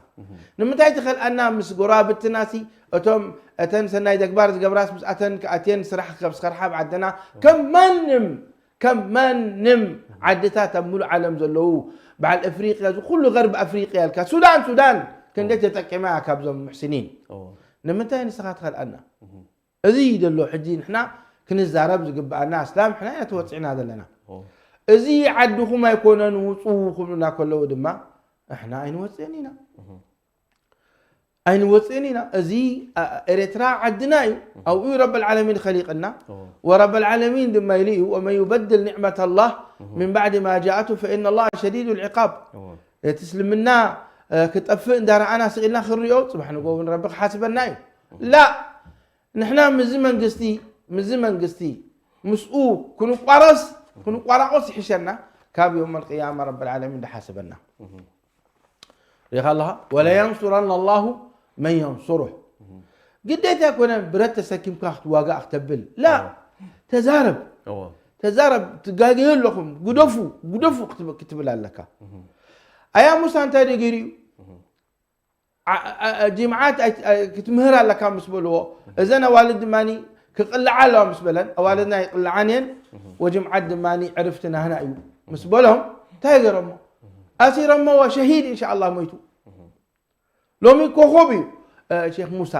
ንምንታይ ትኸልኣና ምስ ጎረባብትናሲ እቶም እተን ሰናይ ተግባር ዝገብራስ ምስኣተን ክኣትየን ስራሕ ክከብ ስኸርሓ ኣብ ዓድና ከም ማንም ከም ማንም ዓድታት ኣብ ሙሉእ ዓለም ዘለዉ በዓል ኣፍሪቅያ እዚ ኩሉ ገርብ ኣፍሪቅያ ኢልካ ሱዳን ሱዳን ክንደይ ተጠቂማ እያ ካብዞም ሙሕሲኒን። እዎ። ንምንታይ ንስኻ ትኸልኣና? እዚ እዩ ዘሎ ሕጂ ንሕና ክንዛረብ ዝግብኣና ኣስላም ንሕና ኢና ተወፂዕና ዘለና። እዎ። እዚ ዓድኹም ኣይኮነን ውፁ ክብሉና ከለዉ ድማ ንሕና ኣይንወፅእን ኢና። ኣይንወፅእን ኢና። እዚ ኣ- ኤርትራ ዓድና እዩ። ኣብኡ እዩ ረብ ልዓለሚን ኸሊቅና። እዎ። ወረብ ልዓለሚን ድማ ኢሉ እዩ ወመን ዩበድል ኒዕመት ኣላህ ምን ባዕድ ማ ጃኣቱ ፈኢና ላህ ሸዲዱ ልዕቃብ። እዎ። እቲ እስልምና እ፣ ክጠፍእ እንዳረኣና ስኢልና ክንሪኦ ፅባሕ ንጎ እውን ረቢ ክሓስበና እዩ። ላ ንሕና ምዚ መንግስቲ ምዚ መንግስቲ ምስኡ ክንቋረስ ክንቋራቆስ ይሕሸና ካብ የውም ልቅያማ ረብ ልዓለሚን ዝሓስበና። ሪኻ ኣለኻ ወለየንሱረና ኣላሁ መን የንሱሩህ። ግዴታ ኣይኮነን ብረት ተሰኪምካ ክትዋጋእ ክተብል ላ ተዛረብ እዎ። ተዛረብ ትጋገዩ ኣለኹም ግደፉ ግደፉ ክትብ- ክትብል ኣለካ። ኣያ ሙሳ እንታይ ዶ ገይሩ እዩ? ዓ- ዓ- ጅምዓት ኣይ- ኣይ- ክትምህር ኣለካ ምስ በልዎ እዘን ኣዋልድ ድማ ክቕልዓ ኣለዋ ምስ በለን ኣዋልድና ይቕልዓን እየን ወጅምዓት ድማ ዕርፍቲ ናህና እዩ ምስ በሎም እንታይ ገረሞ? ኣሲረሞ ሸሂድ እንሻ ኣላ ሞይቱ። ሎሚ ኮኾብ እዩ እ፣ ሼክ ሙሳ።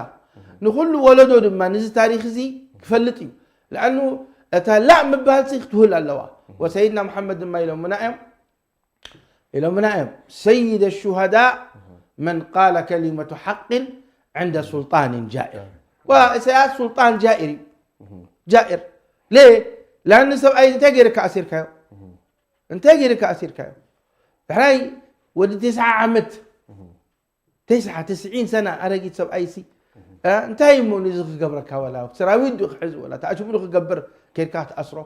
ንኹሉ ወለዶ ድማ ንዚ ታሪኽ እዚ ክፈልጥ እዩ። ለኣኑ እታ ላእ ምባልሲ ክትህል ኣለዋ። ወሰይድና መሓመድ ድማ ኢሎምና እዮም ኢሎምና እዮም ሰይደ ሹሃዳእ መን ቃለ ከሊመቱ ሓቅን ዕንደ ሱልጣንን ጃኢር። ዋ ኢሳያስ ሱልጣን ጃኢር እዩ። ጃኢር ሌ ላኒ ሰብኣይ እንታይ ገይርካ ኣሲርካዮ? እንታይ ገይርካ ኣሲርካዮ? ድሕራይ ወዲ ተስዓ ዓመት ተስዓ ተስዒን ሰና ኣረጊት ሰብኣይሲ እ፣ እንታይ እሞ ንዚ ክገብረካ ወላ ሰራዊት ዶ ክሕዝ ወላ ተኣሽሙ ዶ ክገብር ከድካ ትኣስሮ?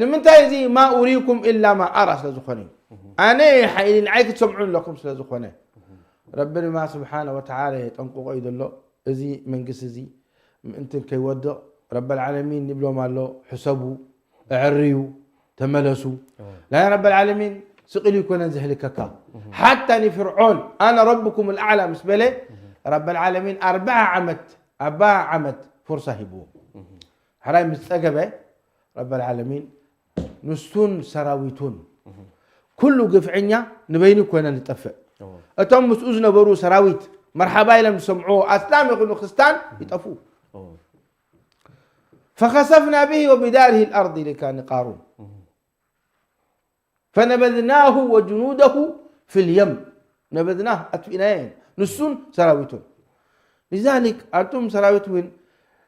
ንምንታይ እዚ ማ ኡሪኩም ኢላ ማ ኣራ ስለ ዝኾነ እዩ። ኣነ ሓይሊ ንዓይ ክትሰምዑ ኣለኩም ስለ ዝኾነ ረቢ ድማ ስብሓነ ወተዓላ የጠንቅቆ እዩ ዘሎ። እዚ መንግስቲ እዚ ምእንትን ከይወድቕ ረበልዓለሚን ይብሎም ኣሎ። ሕሰቡ፣ እዕርዩ፣ ተመለሱ። ናይ ረበልዓለሚን ስቕ ኢሉ ይኮነን ዘህልከካ። ሓታ ንፍርዖን ኣነ ረብኩም ልኣዕላ ምስ በለ ረበልዓለሚን ኣርብዓ ዓመት ኣርብዓ ዓመት ፉርሳ ሂብዎ። ሕራይ ምስ ጸገበ ረበልዓለሚን ንሱን ሰራዊቱን ኩሉ ግፍዕኛ ንበይኑ ኮነ ዝጠፍእ። እቶም ምስኡ ዝነበሩ ሰራዊት መርሓባ ኢሎም ዝሰምዑ ኣስላም ይኹኑ ክርስታን ይጠፍኡ። ፈኸሰፍና ብሂ ወቢዳሪሂ ልኣርድ ኢልካ ንቃሩን ፈነበዝናሁ ወጅኑደሁ ፊልየም ነበዝናህ ኣጥፊእናዮ ኢና ንሱን ሰራዊቱን። ሊዛሊክ ኣንቱም ሰራዊት እውን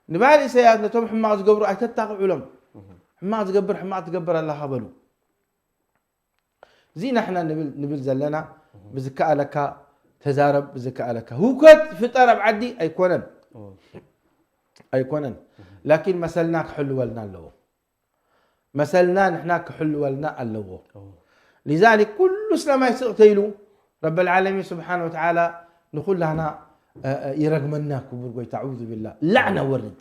ንበዓል ኢሳያስ ነቶም ሕማቕ ዝገብሩ ኣይተጣቕዑሎም። ሕማቕ ዝገብር ሕማቕ ትገብር ኣለኻ በሉ። እዚ ናሕና ንብል ዘለና። ብዝከኣለካ ተዛረብ፣ ብዝከኣለካ ህውከት ፍጠር ኣብ ዓዲ ኣይኮነን ኣይኮነን። ላኪን መሰልና ክሕልወልና ኣለዎ። መሰልና ንሕና ክሕልወልና ኣለዎ። ሊዛሊክ ኩሉ እስላማይ ስቕ ተይሉ ረበል ዓለሚን ስብሓን ወተዓላ ንኩላና ይረግመና። ክቡር ጎይታ ኣዑዙ ቢላ ላዕና ወርድ።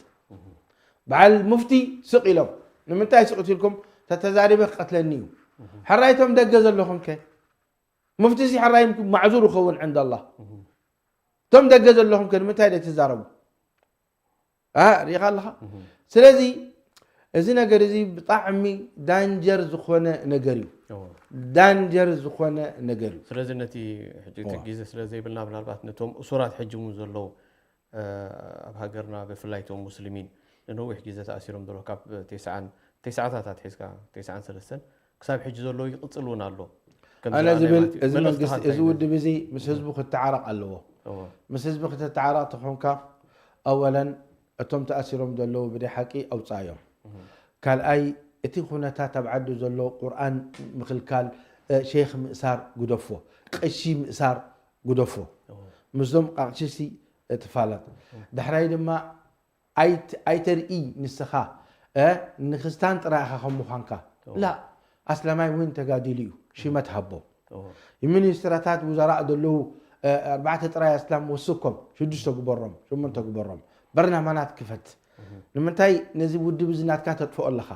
በዓል ሙፍቲ ስቕ ኢሎም ንምንታይ ስቕ ኢልኩም? ተተዛሪበ ክቀትለኒ እዩ። ሕራይቶም ደገ ዘለኹም ከ? ሙፍቲ እዚ ሕራይ ማዕዙር ይኸውን ዕንደ ኣላህ። እቶም ደገ ዘለኹም ከ ንምንታይ ደይ ትዛረቡ? ሪኢኻ ኣለኻ። ስለዚ እዚ ነገር እዚ ብጣዕሚ ዳንጀር ዝኾነ ነገር እዩ። ዳንጀር ዝኾነ ነገር እዩ። ስለዚ ነቲ ሕጂ እቲ ግዜ ስለ ዘይብልና ምናልባት ነቶም እሱራት ሕጂ እውን ዘለዉ ኣብ ሃገርና ብፍላይ እቶም ሙስሊሚን ንነዊሕ ግዜ ተኣሲሮም ዘለዉ ካብ ተስዓታት ኣትሒዝካ ተስዓን ሰለስተን ክሳብ ሕጂ ዘለዉ ይቕፅል እውን ኣሎ። ኣነ ዝብል እዚ መንግስቲ እዚ ውድብ እዚ ምስ ህዝቡ ክተዓረቕ ኣለዎ። ምስ ህዝቢ ክተተዓረቕ ተኾንካ ኣወለን እቶም ተኣሲሮም ዘለዉ ብደይ ሓቂ ኣውፃዮም። ካልኣይ እቲ ኩነታት ኣብ ዓዲ ዘሎ ቁርኣን ምክልካል ሼክ ምእሳር ግደፎ፣ ቀሺ ምእሳር ግደፎ። ምስዞም ቃቕሽሲ ትፋለጥ። ዳሕራይ ድማ ኣይተርኢ ንስኻ ንክስታን ጥራይ ኢኻ ከም ምዃንካ ላ ኣስላማይ እውን ተጋዲሉ እዩ ሽመት ሃቦ። ሚኒስትራታት ውዘራእ ዘለዉ ኣርባዕተ ጥራይ ኣስላም ወስኮም ሽዱሽተ ግበሮም ሸሞንተ ግበሮም በርናማናት ክፈት። ንምንታይ ነዚ ውድብ እዚ ናትካ ተጥፍኦ ኣለኻ?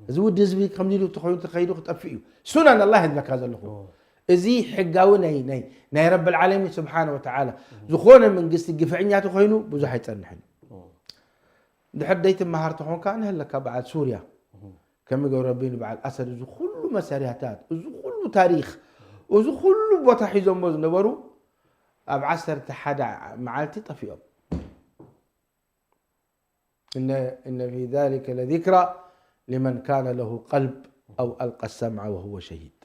እዚ ውድብ እዚ ከምዚ ኢሉ ተኾይኑ ተኸይዱ ክጠፍእ እዩ። ሱናን ኣላህ ይብለካ ዘለኹ። እዚ ሕጋዊ ናይ ናይ ናይ ረብል ዓለሚን ስብሓነ ወተዓላ ዝኾነ መንግስቲ ግፍዕኛ ተኾይኑ ብዙሕ ኣይጸንሕን። ድሕር ደይትመሃር ተኾንካ ንህለካ በዓል ሱርያ ከመይ ገብረ ረቢ ንበዓል ኣሰድ እዚ ኩሉ መሳርያታት እዚ ኩሉ ታሪኽ እዚ ኩሉ ቦታ ሒዞሞ ዝነበሩ ኣብ ዓሰርተ ሓደ መዓልቲ ጠፊኦም። إن إن في ذلك لذكرى لمن كان له قلب أو ألقى السمع وهو شهيد.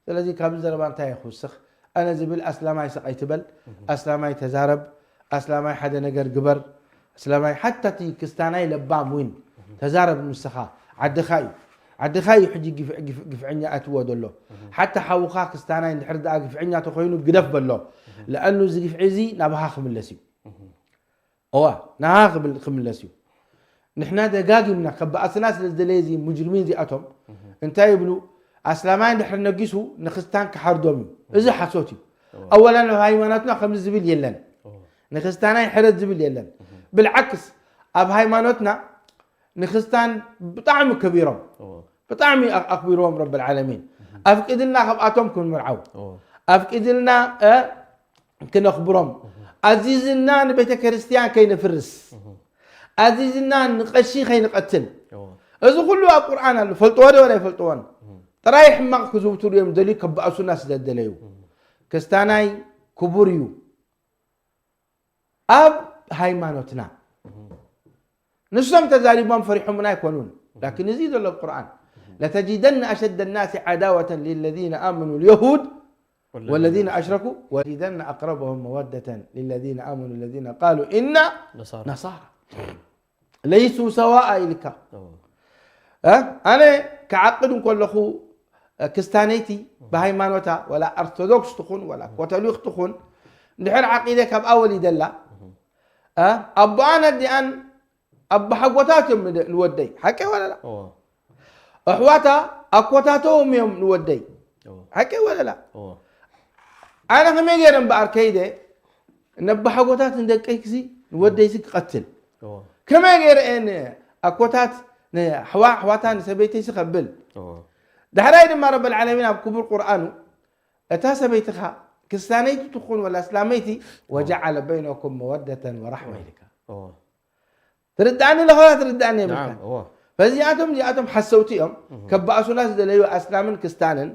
ስለዚ ካብ ዘረባ እንታይ ይኹስኽ? ኣነ ዝብል ኣስላማይ ስቕ ኣይትበል፣ ኣስላማይ ተዛረብ፣ ኣስላማይ ሓደ ነገር ግበር፣ ኣስላማይ ሓታ እቲ ክስታናይ ለባም ውን ተዛረብ ንስኻ ዓድኻ እዩ ዓድኻ እዩ ሕጂ ግፍዕኛ ኣትዎ ዘሎ ሓታ ሓውኻ ክስታናይ እንድሕር ደኣ ግፍዕኛ ተኾይኑ ግደፍ በሎ ለኣኑ እዚ ግፍዒ እዚ ናብኻ ክምለስ እዩ እዋ ንሃ ክምለስ እዩ። ንሕና ደጋጊምና ከበኣስና ስለ ዝደለየ እዚ ሙጅርሚን እዚኣቶም እንታይ ይብሉ? ኣስላማይ እንድሕር ነጊሱ ንክስታን ክሓርዶም እዩ። እዚ ሓሶት እዩ። ኣወላ ኣብ ሃይማኖትና ከምዚ ዝብል የለን። ንክስታናይ ሕረድ ዝብል የለን። ብልዓክስ ኣብ ሃይማኖትና ንክስታን ብጣዕሚ ከቢሮም ብጣዕሚ ኣክቢርዎም ረብል ዓለሚን ኣፍቂድልና ካብኣቶም ክንምርዓው ኣፍቂድልና ክነኽብሮም ኣዚዝና ንቤተ ክርስትያን ከይንፍርስ ኣዚዝና ንቐሺ ከይንቐትል እዚ ኩሉ ኣብ ቁርኣን ኣሎ ፈልጥዎ ዶ ኣይፈልጥዎን ጥራይ ሕማቕ ክዝውትሩ እዮም ደልዩ ከበኣሱና ስለ ደለዩ ክስታናይ ክቡር እዩ ኣብ ሃይማኖትና ንሶም ተዛሪቦም ፈሪሖምና ኣይኮኑን ላኪን እዚ ዘሎ ቁርኣን لتجدن أشد الناس عداوة للذين آمنوا اليهود والذين أشركوا ولتجدن أقربهم مودة للذين آمنوا الذين قالوا إنا نصارى ليسوا سواء ኢልካ ኣነ ክዓቅድ እንከለኹ ክስታነይቲ ብሃይማኖታ ወላ ኦርቶዶክስ ትኹን ወላ ኮቶሊክ ትኹን እንድሕር ዓቂደ ካብኣ ወሊደላ ኣቦኣን ኣዲኣን ኣቦሓጎታት እዮም ንወደይ ሓቂ ወለላ ኣሕዋታ ኣኮታቶም እዮም ንወደይ ሓቂ ወለላ ኣነ ከመይ ገይረ እምበኣር ከይደ ነቦሓጎታት ንደቀይሲ ንወደይሲ ክቐትል ከመይ ገይረ እየ ኣኮታት ኣሕዋታ ንሰበይተይሲ ከብል ዳሕራይ ድማ ረበል ዓለሚን ኣብ ክቡር ቁርኣኑ እታ ሰበይትኻ ክስታነይቲ ትኹን ወላ እስላመይቲ ወጀዓለ በይነኩም መወደተን ወራሕማ ኢልካ ትርዳእኒ ለኸላ ትርዳእኒ የብልካ ፈዚኣቶም እዚኣቶም ሓሰውቲ እዮም ከባእሱና ዝደለዩ ኣስላምን ክስታንን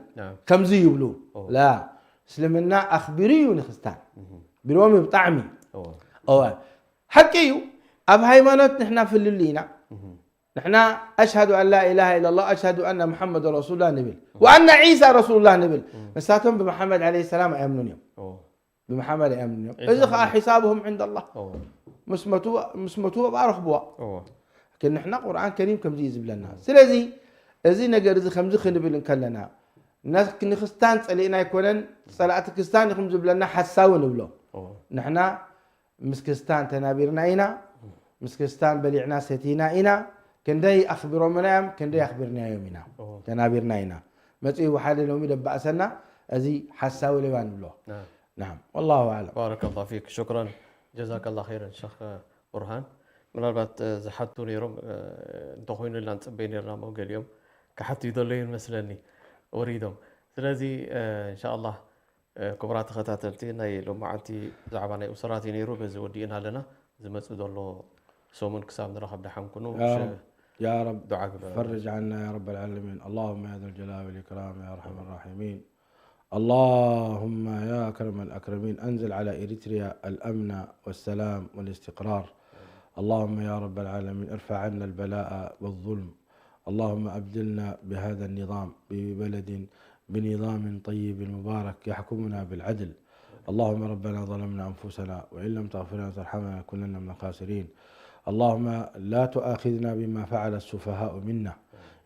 ከምዚ ይብሉ ላ እስልምና ኣኽቢሩ እዩ ንክስታን ብልዎም እዩ ብጣዕሚ። እወ። ሓቂ እዩ። ኣብ ሃይማኖት ንሕና ፍልልይ ኢና። ንሕና ኣሽሃዱ ኣን ላ ኢላሃ ኢላላህ ኣሽሃዱ ኣነ ሙሓመድ ረሱሉላህ ንብል። ወኣነ ዒሳ ረሱሉላህ ንብል። ንሳቶም ብመሓመድ ዓለይሂ ሰላም ኣይኣምኑን እዮም። እወ። ብመሓመድ ኣይኣምኑን እዮም። ዒሳ እዚ ከዓ ሓሳብሁም ዕንደላህ። እወ። ምስ መቱ ምስ መቱ ኣብኣ ረኽብዋ። እወ። ግን ንሕና ቁርኣን ከሪም ከምዚ እዩ ዝብለና። ስለዚ እዚ ነገር እዚ ከምዚ ክንብል እንከለና ንክስታን ፀሊእና ኣይኮነን፣ ፀላእቲ ክስታን ኢኹም ዝብለና ሓሳዊ ንብሎ። ንሕና ምስ ክስታን ተናቢርና ኢና፣ ምስ ክስታን በሊዕና ሰቲና ኢና። ክንደይ ኣኽቢሮምና እዮም፣ ክንደይ ኣኽቢርናዮም ኢና፣ ተናቢርና ኢና። መፂኡ ሓደ ሎሚ ደባእሰና፣ እዚ ሓሳዊ ሌባ ንብሎ። ናም። ናም፣ ወላሁ ኣዕለም። ባረከላሁ ፊክ። ሹክራን ጀዛከላሁ ኸይረን ሸኽ ቡርሃን። ምናልባት ዝሓቱ ነይሮም እንተኾይኑ ኢልና ንፅበይ ነርና እሞ ገሊኦም ክሓቱ ይደለዩ ይመስለኒ ወሪዶም። ስለዚ እንሻኣላህ ክቡራት ተኸታተልቲ ናይ ሎማዓንቲ ዛዕባ ናይ ኡሰራት እዩ ነይሩ። በዚ ወዲእና ኣለና። ዝመፅእ ዘሎ ሰሙን ክሳብ ንራኸብ ደሓን ኩኑ። يا رب يا رب فرج عنا يا رب العالمين. اللهم يا ذا الجلال والإكرام يا أرحم الراحمين. اللهم يا أكرم الأكرمين أنزل على إريتريا الأمن والسلام والاستقرار. اللهم يا رب العالمين ارفع عنا البلاء والظلم. اللهم أبدلنا بهذا النظام ببلد بنظام طيب مبارك يحكمنا بالعدل. اللهم ربنا ظلمنا أنفسنا وإن لم تغفر لنا وترحمنا لنكونن من الخاسرين. اللهم لا تؤاخذنا بما فعل السفهاء منا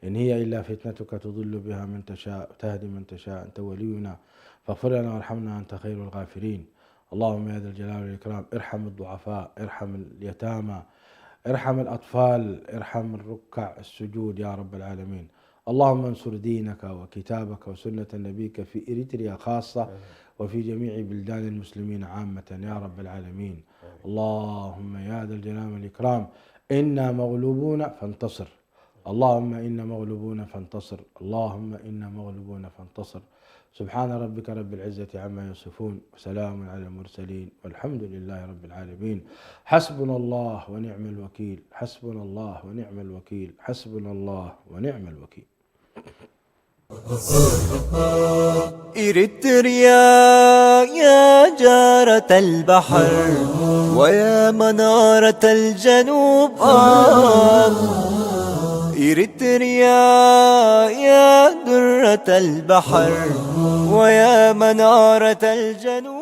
إن هي إلا فتنتك تضل بها من تشاء وتهدي من تشاء أنت ولينا فاغفر لنا وارحمنا أنت خير الغافرين. اللهم يا ذا الجلال والإكرام ارحم الضعفاء ارحم اليتامى ارحم الأطفال ارحم الركع السجود يا رب العالمين. اللهم انصر دينك وكتابك وسنة نبيك في إريتريا خاصة وفي جميع بلدان المسلمين عامة يا رب العالمين. اللهم يا ذا الجلال والإكرام إنا مغلوبون فانتصر. اللهم إنا مغلوبون فانتصر. اللهم إنا مغلوبون فانتصر. سبحان ربك رب العزة عما يصفون وسلام على المرسلين والحمد لله رب العالمين. حسبنا الله ونعم الوكيل. حسبنا الله ونعم الوكيل. حسبنا الله ونعم الوكيل. إريتريا يا جارة البحر ويا منارة الجنوب. آه. إريتريا يا درة البحر ويا منارة الجنوب.